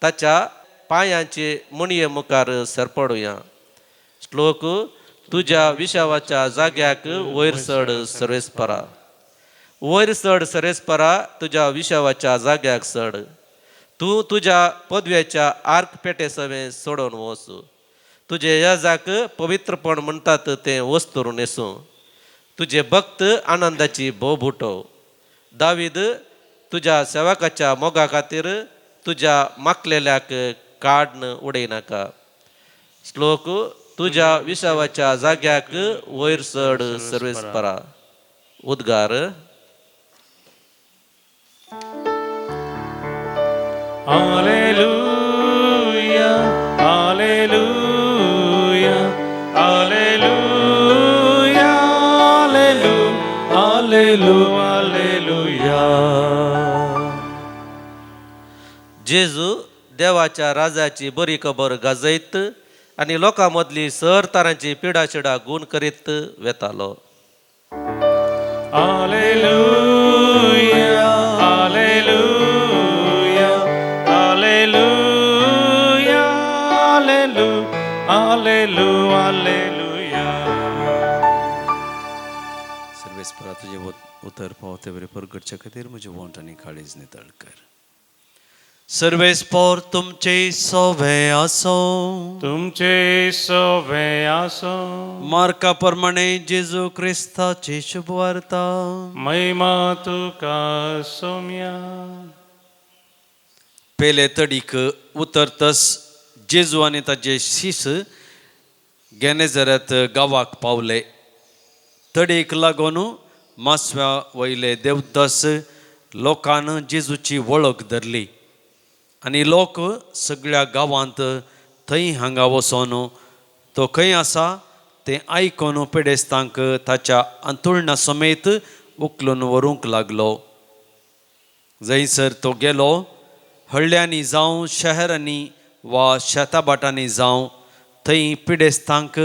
S4: ताच्या पांयांचे मुणये मुखार सरपडुया. श्लोक तुज्या विशावाच्या जाग्याक वयर चड सर्वेस्परा, वयर चड सर्वेस्परा, तुज्या विशावाच्या जाग्याक चड. तूं तुज्या पदव्याच्या आर्क पेटे सवें सोडून वच. तुजे यजाक पवित्रपण म्हणटात तें वस्तूर न्हेसूं. तुजे भक्त आनंदाची भोव उठोव. दावीद तुज्या सेवकाच्या मोगा खातीर तुज्या माकलेल्याक काडन उडयनाका. श्लोक तुज्या विशावाच्या जाग्याक वयर चड सर्वेस्परा. उद्गार.
S2: Hallelujah, hallelujah, hallelujah, hallelujah, hallelujah.
S4: जेजू देवाच्या राजाची बरी खबर गाजयत आनी लोकां मदली सर तरांची पिडाशिडा गूण करीत वेतालो.
S2: Hallelujah, hallelujah, hallelujah, hallelujah, hallelujah.
S3: सर्वेस्परा तुजें उतर पावते बरें परगटच्या खातीर म्हजें वोंट आनी काळीज नितळ कर. सर्वेस्पर तुमचे सोवे आसो.
S2: तुमचे सोवे आसो.
S3: मार्का प्रमाणे जेजू क्रिस्ताची शुभवार्ता.
S2: महिमा तुका सोम्या.
S3: पेले तडीक उतरतस जेजू आनी ताजे शीस गेनेझरत गांवाक पावले. तडीक लागून मासव्या वयले देवदास लोकान जेजूची वळख धरली आनी लोक सगळ्या गांवांत थंय हांगा वचोन तो खंय आसा तें आयकून पिडेस्तांक ताच्या अंतुळणा समेत उखलून व्हरूंक लागलो. जंयसर तो गेलो हळ्ळ्यांनी जावं शहरांनी वा शेताभाटांनी जावं थंय पिडेस्तांक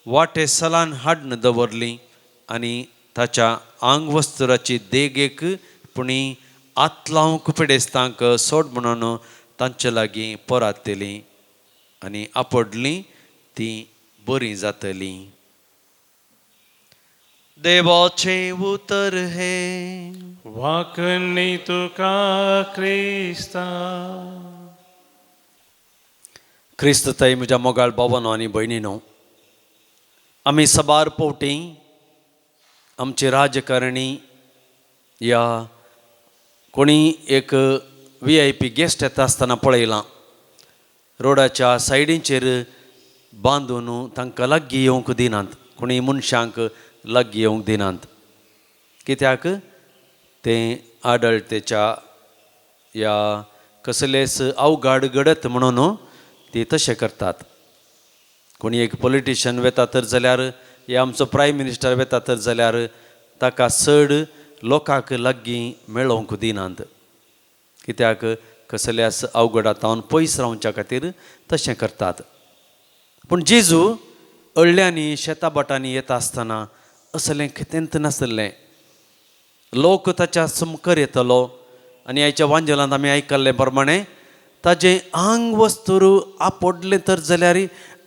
S3: वाटे सलान हाडून दवरली आनी ताच्या आंगवस्त्राची देग एक पुणी आतलावंक पिडेस्तांक सोड म्हणून तांचे लागीं परातली आनी आपडली ती बरी जातली. देवाचें उतर हें.
S2: वाकणी तुका क्रिस्ता.
S3: क्रिस्त ताई म्हज्या मोगाळ बाबानो आनी भयणीनो, आमी साबार पावटी आमची राजकारणी या कोणी एक व्ही I P guest येता आसतना पळयलां रोडाच्या सायडींचेर बांदून तांकां लागीं येवंक दिनात, कोणी मनशांक लागीं येवंक दिनात. कित्याक तें आडळतेच्या या कसलेच अवघड घडत म्हणून ती तशें करतात. कोणी एक पॉलिटिशन वेता तर जाल्यार या आमचो प्रायम मिनिस्टर वेता तर जाल्यार ताका चड लोकांक लागीं मेळोवंक दिनात. कित्याक कसल्याच अवघडांत पयस रावच्या खातीर तशें करतात. पूण जेजू अळ्यांनी शेता भाटांनी येता आसतना असलें कितेंच नासलें. लोक ताच्या समकर येतलो आनी आयच्या वांजेलांत आमी आयकल्ले प्रमाणे ताजें आंग वस्तूर आपडलें तर जाल्यार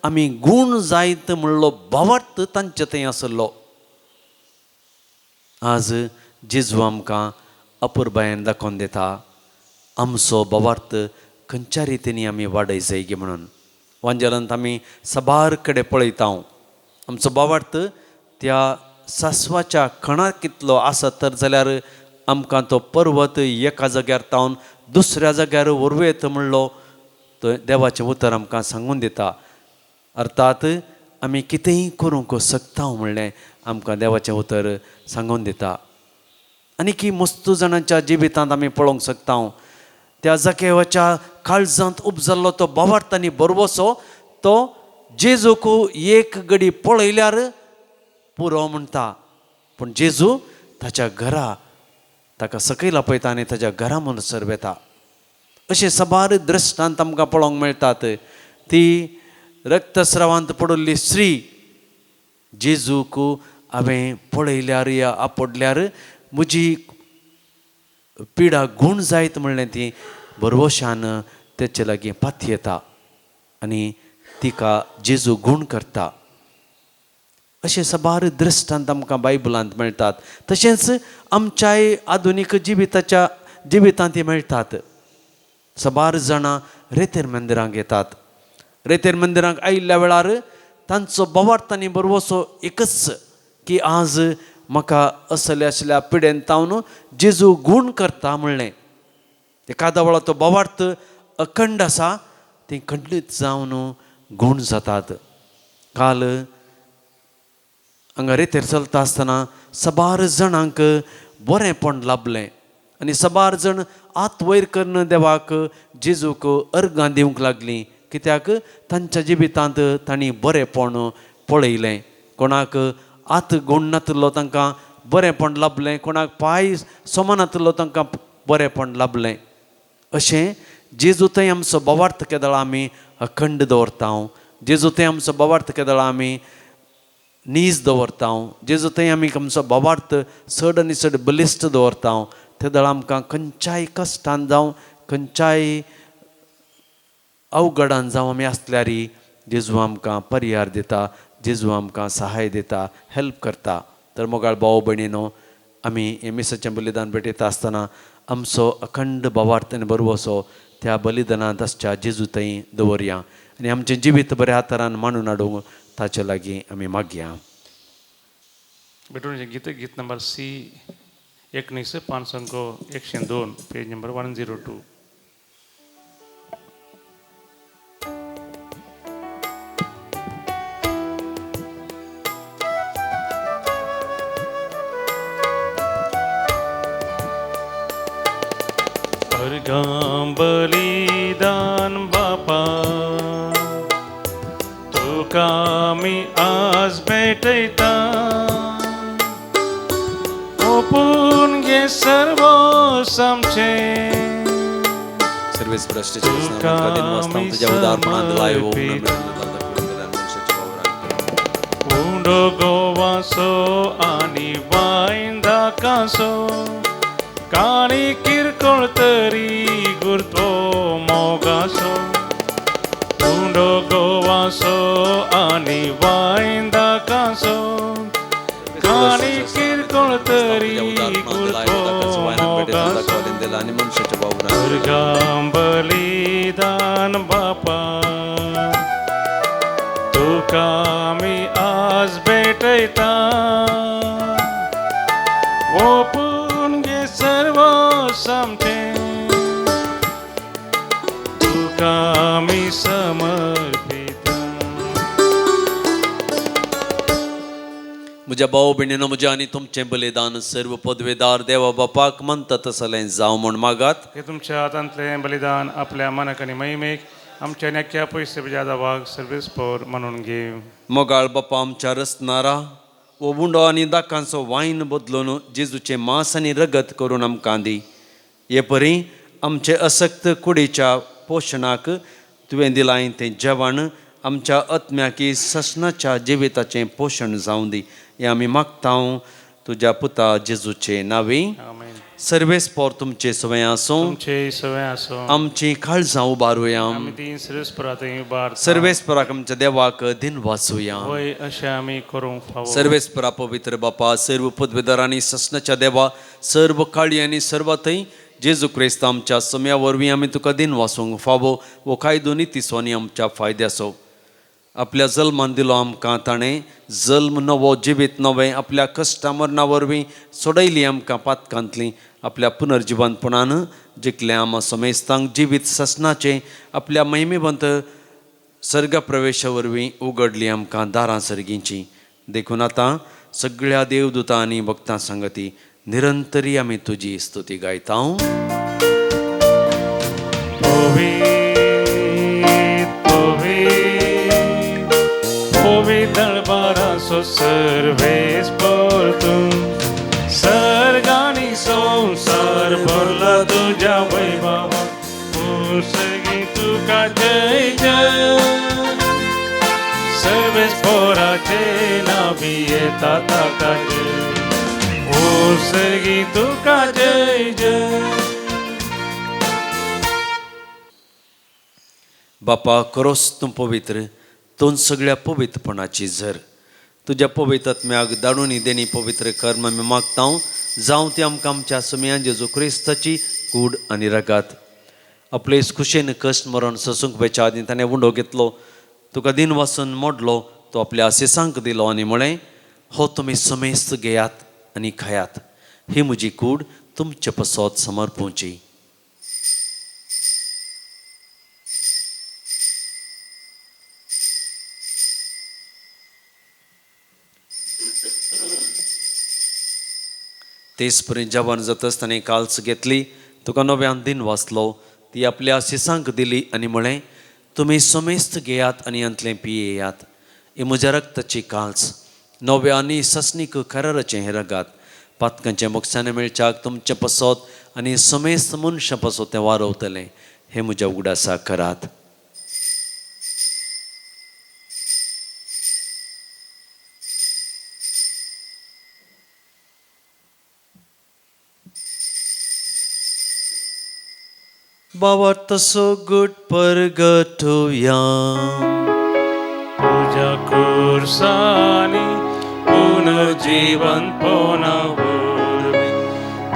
S3: आमी गूण जायत म्हणलो भावार्थ तांचे थंय आसलो. आज जेजू आमकां अपुरबायेन दाखोवन दिता आमचो भावार्थ खंयच्या रितीन आमी वाडय जाय म्हणून. वांजेलांत आमी साबार कडेन पळयता आमचो भावार्थ त्या सासवाच्या खणाक कितलो आसत तर जाल्यार आमकां तो पर्वत एका जाग्यार तावन दुसऱ्या जाग्यार व्हरूं येता म्हणलो तो देवाचें उतर आमकां सांगून दिता. अर्थात आमी कितेंय करूंक शकता म्हणलें आमकां देवाचें उतर सांगून दिता. आनी की मस्त जाणांच्या जिवितांत आमी पळोवंक शकता त्या जाकेवाच्या काळजांत उपजल्लो तो भावार्थ आनी बरवसो तो जेजूक एक गडी पळयल्यार पुरो म्हणटा. पूण जेजू ताच्या घरा ताका सकयल आपयता आनी ताच्या घरा म्हणसर वेता. अशें साबार दृश्टांत आमकां पळोवंक मेळटात. ती रक्तस्रावांत पडिल्ली स्त्री जेजूक हांवें पळयल्यार या आपडल्यार म्हजी पिडा गूण जायत म्हणलें ती भरवशान तेचे लागीं पातयेता आनी तिका जेजू गूण करता. अशें साबार दृश्टांत आमकां बायबलांत मेळटात. तशेंच आमच्याय आधुनीक जिविताच्या जिवितांत मेळटात. साबार जाणां रेतेर मंदिरांक येतात. रेतेर मंदिरांक आयिल्ल्या वेळार तांचो बोवार्थ आनी बरवसो एकच की आज म्हाका असल्या असल्या पिडेन तावन जेजू गूण करता म्हणलें. एकादा वेळार तो बोवार्थ अखंड आसा, ती खंडीत जावन गूण जातात. काल हांगा रेतेर चलता आसतना साबार जाणांक बरेंपण लाबलें आनी साबार जाण हात वयर करून देवाक जेजूक अर्गां दिवंक लागलीं. कित्याक तांच्या जिवितांत तांणी बरेंपण पळयलें. कोणाक हात गूण नातिल्लो तांकां बरेंपण लाबलें, कोणाक पांय समा नातिल्लो तांकां बरेंपण लाबलें. अशें जेजू थंय आमचो बोवार्थ केदळा आमी अखंड दवरता, जेजू थंय आमचो बोवार्थ केदळा आमी नीज दवरता, जेजू थंय आमी आमचो बोवार्थ चड आनी चड बलिश्ट दवरता, ते दळ आमकां खंयच्याय कश्टान जावं खंयच्याय अवघडान जावं आमी आसल्यार जेजू आमकां परिहार दिता, जेजू आमकां सहाय दिता, हेल्प करता. तर मोगाळ भाव भयणीनो, आमी हें मिसाचें बलिदान भेटयता आसतना आमचो अखंड भावार्थ आनी बरवसो त्या बलिदानांत आसच्या जेजू थंय दवरया आनी आमचें जिवीत बऱ्या तरान मांडून हाडूंक ताचे लागीं आमी मागया.
S2: भेटवणीचें गीत, गीत नंबर सी 19, 502, पेज नंबर 102. अर्घां बलिदान बापा तुका आमी आज भेटयता, ओपून घे सर्व आमचें.
S3: सर्वेस तुझ्या उदारपणान
S2: उंडो गोवासो आनी वायन दाकासो काणी किरकोळ तरी गुरतो मोगासो. उंडो गोवासो आनी वायन दाकासो काणी किरकोळ तरी गुरतो मोगासो. दुर्गां बलिदान बापा तुका आमी आज भेटयता, ओपून घे सर्व आमचें, तुका आमी समर्पिता.
S3: म्हज्या भाव भयणीनो, म्हज्या आनी तुमचें बलिदान सर्व पदवेदार देवा बापाक म्हणटा तसलें जावं म्हूण मागात.
S2: हे तुमच्या हातांतलें बलिदान आपल्या मनाक आनी महिमेक आमच्या नेक्या पयशे वाग सर्वीस पोर म्हणून घे.
S3: मोगाळ बापा आमच्या रसनारा वो उंडो आनी दाकांचो वायन बदलून जेजूचें मांस आनी रगत करून आमकां दी. हे परी आमचे असक्त कुडीच्या पोशणाक तुवें दिलां तें जेवण आमच्या आत्म्याकी ससनाच्या जिविताचें पोशण जावं दी. हें आमी मागता तुज्या पुता जेजूचे नांवी. सर्वेस पोर तुमचे सवय आसूं,
S2: तुमचे सवय आसूं.
S3: आमची काळजां उबारुया, सर्वेस पोराक आमच्या देवाक दिन वाचुया.
S2: वय अशें आमी करूंक फावो.
S3: सर्वेस पोरा पवित्र बापा, सर्व पदवेदार आनी ससनाच्या देवा, सर्व काळी आनी सर्व थंय जेजू क्रिस्त आमच्या सम्या वरवीं आमी तुका दिन वाचूंक फावो वो कायदो नितीचो आनी आमच्या फायद्याचो. आपल्या जल्मान दिलो आमकां ताणें जल्म नवो जिवीत नवें, आपल्या कश्टा मरणा वरवीं सोडयली आमकां पातकांतली, आपल्या पुनर्जिवनपणान जिखलें आमा समेस्तांक जिवीत ससनाचें, आपल्या महिमेवंत सर्ग प्रवेशा वरवीं उगडली आमकां दारां सर्गींची. देखून आतां सगळ्या देवदूतां आनी भक्तां सांगती निरंतरी आमी तुजी स्तुती गायता.
S2: दरबारासो सर्वेस पोर तूं, सर्गानी संवसार भरला तुज्या वैभवा, पुसगी तुका जय जय. सर्वेस पोराचे नावी येता ताका जय, ओ सर्गी तुका जय जय.
S3: बापा खरोच तूं पवित्र, तूं सगळ्या पवित्रपणाची झर. तुज्या पवित्र आत्म्याक दाडून देणी पवित्र कर्म आमी मागता, जावं ती आमकां आमच्या सुमयान जेजू क्रिस्ताची कूड आनी रगात. आपले खुशेन कश्ट मरण सोसूंक वेच्या आदीं ताणें उंडो घेतलो, तुका दिन वासून मोडलो, तो आपल्या आसिसांक दिलो आनी म्हळें, हो तुमी समेस्त घेयात आनी खायात, ही म्हजी कूड तुमचे पसत समर्पूची. तेच परी जेवण जातच ताणें काल्स घेतली, तुका नव्यान दिन वाचलो, ती आपल्या आसिसांक दिली आनी म्हळें, तुमी समेस्त घेयात आनी हांतलें पियेयात, ही म्हज्या रक्ताची काल्स, नव्या आनी ससनीक कराराचें हें रगात, पातकांचें मोक्षान मेळच्याक तुमचें पसत आनी समेस्त मनशां पसत तें वारवतलें, हें म्हज्या उगडासाक करात. बाबा तसो गुट परगटुया
S2: तुज्या खुर्सांनी पुनर्जीवनपणा वरवीं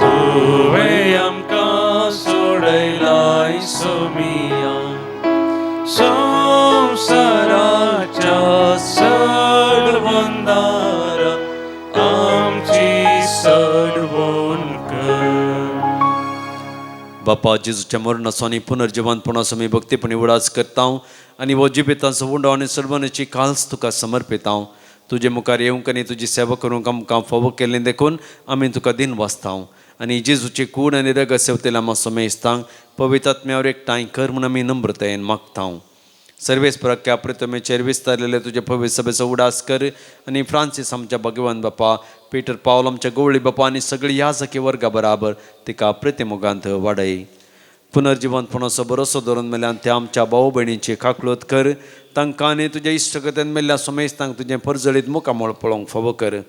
S2: तुवें आमकां सोडयलाय सोमिया, संवसाराच्या सडबंदारा आमची सडवण कर.
S3: बापा जेजूच्या मरणाचो आनी पुनर्जिवंतपणाचो आमी भक्तीपणी उडास करता आनी हो जिविताचो उंडो आनी सर्वनाची काल्स तुका समर्पिता. तुजे मुखार येवंक आनी तुजी सेवा करूंक आमकां फावो केल्लें देखून आमी तुका दिन वाचता आनी जेजूची कूड आनी रगत सेवतेल्या आमकां समेस्तांक पवित्र आत्म्यावर एकठांय कर म्हूण आमी नम्रतायेन मागता. सर्वेस प्रक्या प्रतिमेचेर विस्तारलेले तुजे पवित्र सभेचो उडास कर आनी फ्रांसीस आमच्या भगवान बापा, पीटर पावल आमच्या गवळी बापा आनी सगळी याजकी वर्गा बराबर तिका प्रतिमोगांत वाडय. पुनर्जिवंतपणाचो भरोसो धरून मेल्यान त्या आमच्या भाव भयणींची काकळूत कर, तांकां आनी तुज्या इश्टगतेन मेल्ल्या समेस्तांक तुजें परजळीत मुखामळ पळोवंक फावो कर.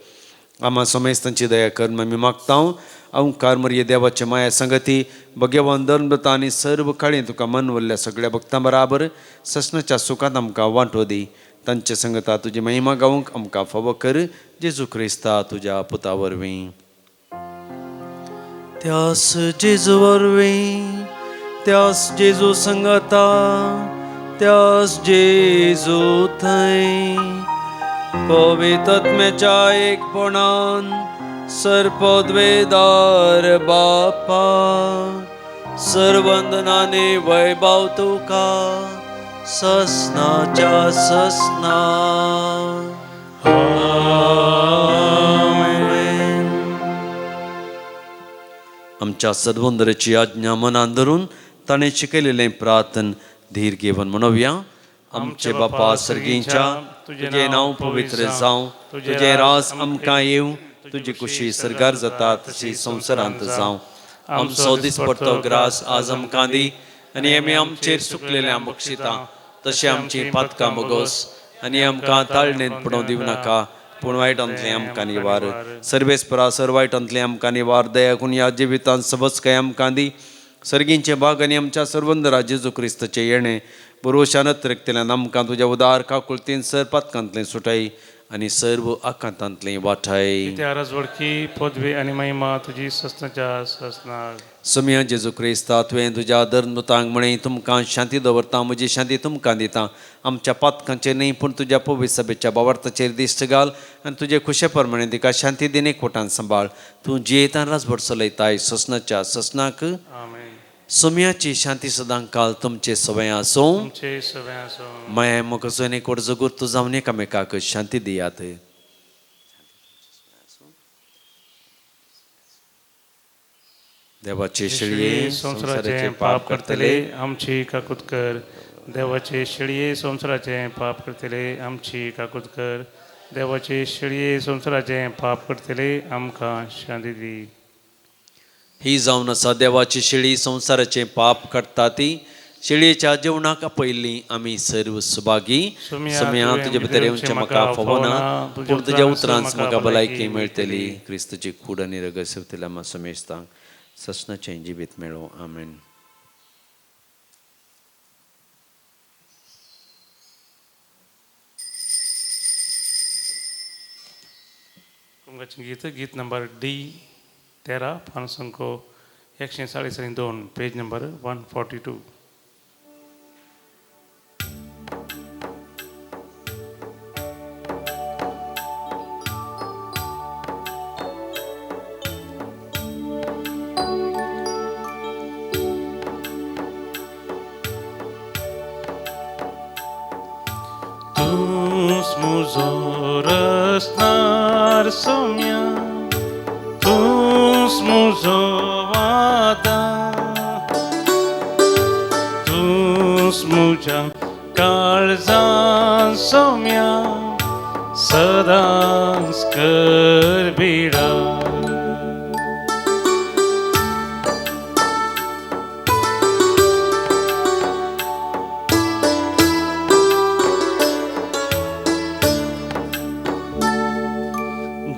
S3: आमा समेस्तांची दया कर आमी मागता. ओंकार मरये देवाचे माया संगती भगवान धर्मता आनी सर्व काळी तुका मनवल्ल्या सगळ्या भक्तां बराबर ससनाच्या सुखांत आमकां वांटो दी. तांचे संगता तुजी महिमा गावंक आमकां फावो कर, जेजू क्रिस्ता तुज्या पुता वरवीं. त्यास जेजू वरवीं, त्यास जेजू संगता, त्यास जेजू थंय पवित्र आत्म्याच्या एकपणान सर्पद्वेदार बापा सर्वंदनाने वैभव तुका ससनाच्या ससना. आमेन. आमच्या सद्वंदराची आज्ञा मनान धरून ताणें शिकयलेलें प्रार्थन धीर घेवन म्हणोवया. आमचे बापा सर्गींच्या, तुजें नांव पवित्र जावं, तुजें राज आमकां येवं, तुजी कुशी सर्गार जाता तशी संवसारांत जावं. आमचो दिसपडतो ग्रास आज आमकां दी आनी आमी आमचेर सुकलेल्या बक्षिता तशें आमची पातकां बोगोस आनी आमकां ताळणेंत पडोवं दिवं नाका, पूण वायटांतलें आमकां निवार. सर्वेस्परा सर वायटांतलें आमकां निवार, दया करून ह्या जिवितांत सबस काय आमकां दी. सर्गींचे भाग आनी आमच्या सर्वंदरा जेजू क्रिस्ताचें येणें बरोशान अतिरिक्तल्यान आमकां तुज्या उदार काकुळतीन सर पातकांतलें सुटाय आनी सर्व आकांतांतलें वाठाय.
S2: वडकी पदवी आनी महिमा तुजी ससनाच्या ससनाक.
S3: समिया जेजू क्रिस्ता, तुवें तुज्या धर्मदूतांक म्हळें, तुमकां शांती दवरता, म्हजी शांती तुमकां दिता. आमच्या पातकांचेर न्ही पूण तुज्या पवित्र सभेच्या भावार्थाचेर दिश्ट घाल आनी तुजे खुशे प्रमाणे तिका शांती दिने कोटान सांबाळ. तूं जियेतान राजभर चलयताय ससनाच्या ससनाक. सोम्याची शांती सदां काल तुमचे सवय आसूं. माया मोगाचो आनी कोडचो गुर्त जावन एकामेकाक शांती दियात. देवाचे शेळये
S2: संवसाराचें पाप करतले आमची काकूत कर. देवाचे शेळये संवसाराचें पाप करतले आमची काकूत कर. देवाचे शेळये संवसाराचें पाप करतले आमकां शांती दी.
S3: ही जावन आसा देवाची शेळी, संवसाराचें पाप काडटा ती. शेळयेच्या जेवणाक आपयल्ली आमी सर्व सुभागी. समिया तुजे भितर येवचें म्हाका फावना, पूण तुज्या उतरांच म्हाका भलायकी मेळटली. क्रिस्तची कूड आनी रगत सेवतल्या आमकां समेस्तांक ससनाचें जिवीत मेळूं. आमेन.
S2: तुमकां गीत गीत नंबर डी 13 पानसंको 142, पेज नंबर 142. तूंच म्हजो रसनार सोम्या, तूंच म्हजो वादा, तूंच म्हज्या काळजान सोम्या, सदांच कर बिडा.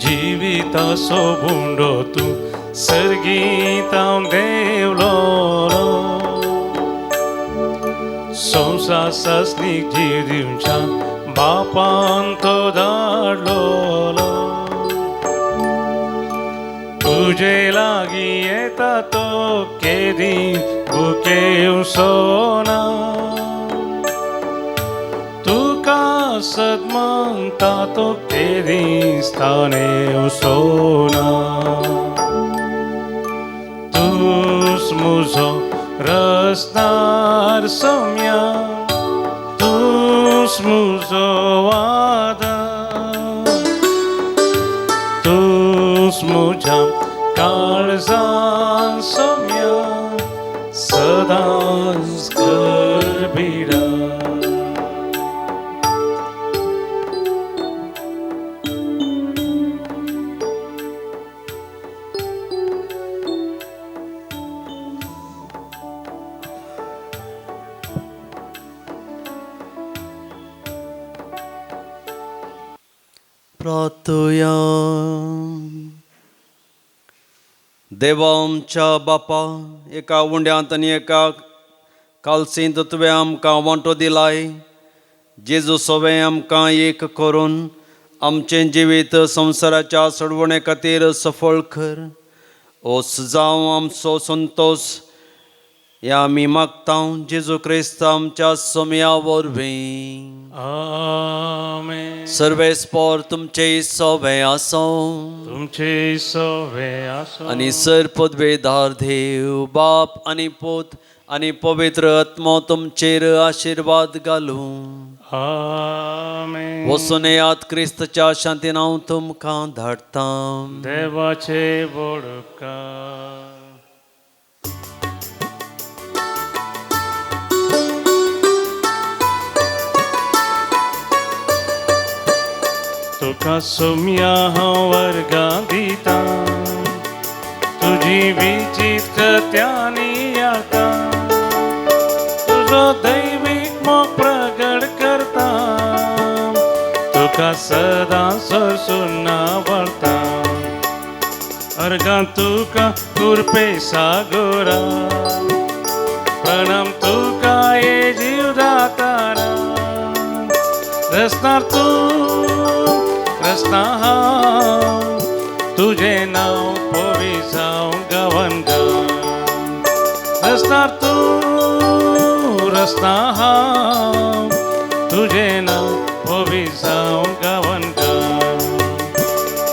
S2: जिविताचो बुंडो तूं सर्गीतां देवलो, संवसार जीव दिवच्या बापान तो धाडलो. तुजे लागीं येता तो केदी भुकेवचो ना, तुका सदमनता तो केदी स्थानेवचो ना. तूंच म्हजो रसनार सोम्या, तूंच म्हजो वादा, तूंच म्हज्या काळजान सोम्या, सदांच कर बिडा.
S3: प्रार्थुया. देवा आमच्या बापा, एका उंड्यांत आनी एका कालसींत तुवें आमकां वांटो दिलाय. जेजू सवें आमकां एक करून आमचें जिवीत संवसाराच्या सोडवणे खातीर सफळ कर. ओ जावं आमचो संतोश ह्या आमी मागता जेजू क्रिस्त आमच्या सोम्या वरवीं.
S2: आमेन.
S3: सर्वेस्पोर तुमचे सवे आसो,
S2: तुमचे सवे आसो,
S3: आनी सर पदवेदार देव बाप आनी पूत आनी पवित्र आत्मो तुमचेर आशिर्वाद घालूं.
S2: आमेन.
S3: वचून येयात, क्रिस्तच्या शांतीन हांव तुमकां धाडटा.
S2: देवाचे व्हड उपकार. तुका सोम्या हांव वर्गां दिता, तुजी विचीत कृत्यांनी याता, तुजो दैवीक मोग प्रगट करता, तुका सदां सरसून आवडटा. अर्गां तुका कृपे सागोरा, प्रणाम तुका हे जीवदातारा, रसनार तूं रसना हांव, तुजें नांव पवी जावं गांवान गांव. रसनार तूं रसना हांव, तुजें नांव पवी जावं गांवान गांव.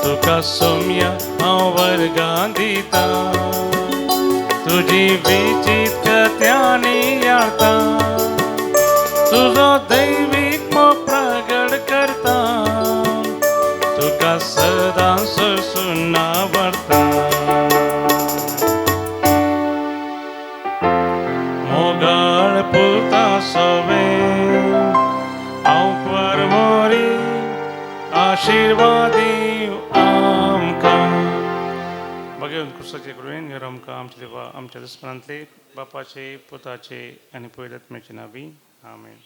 S2: तुका सोम्या हांव वर्गां दिता, तुजी विचीत कृत्यांनी याता, तुजो दैवीक मोग प्रगट करता, तुका सदां सरसून आवडटा. मोगाळ पुता सवे हांव परमोरी, आशिर्वाद दीव आमकां. भगवंत क्रिस्ताचे कृपेन ह्यो आमकां आमच्या देवा आमच्या दुस्मनांतले बापाचे पुताचे आनी पवित्र आत्म्याचे नांवी. आमेन.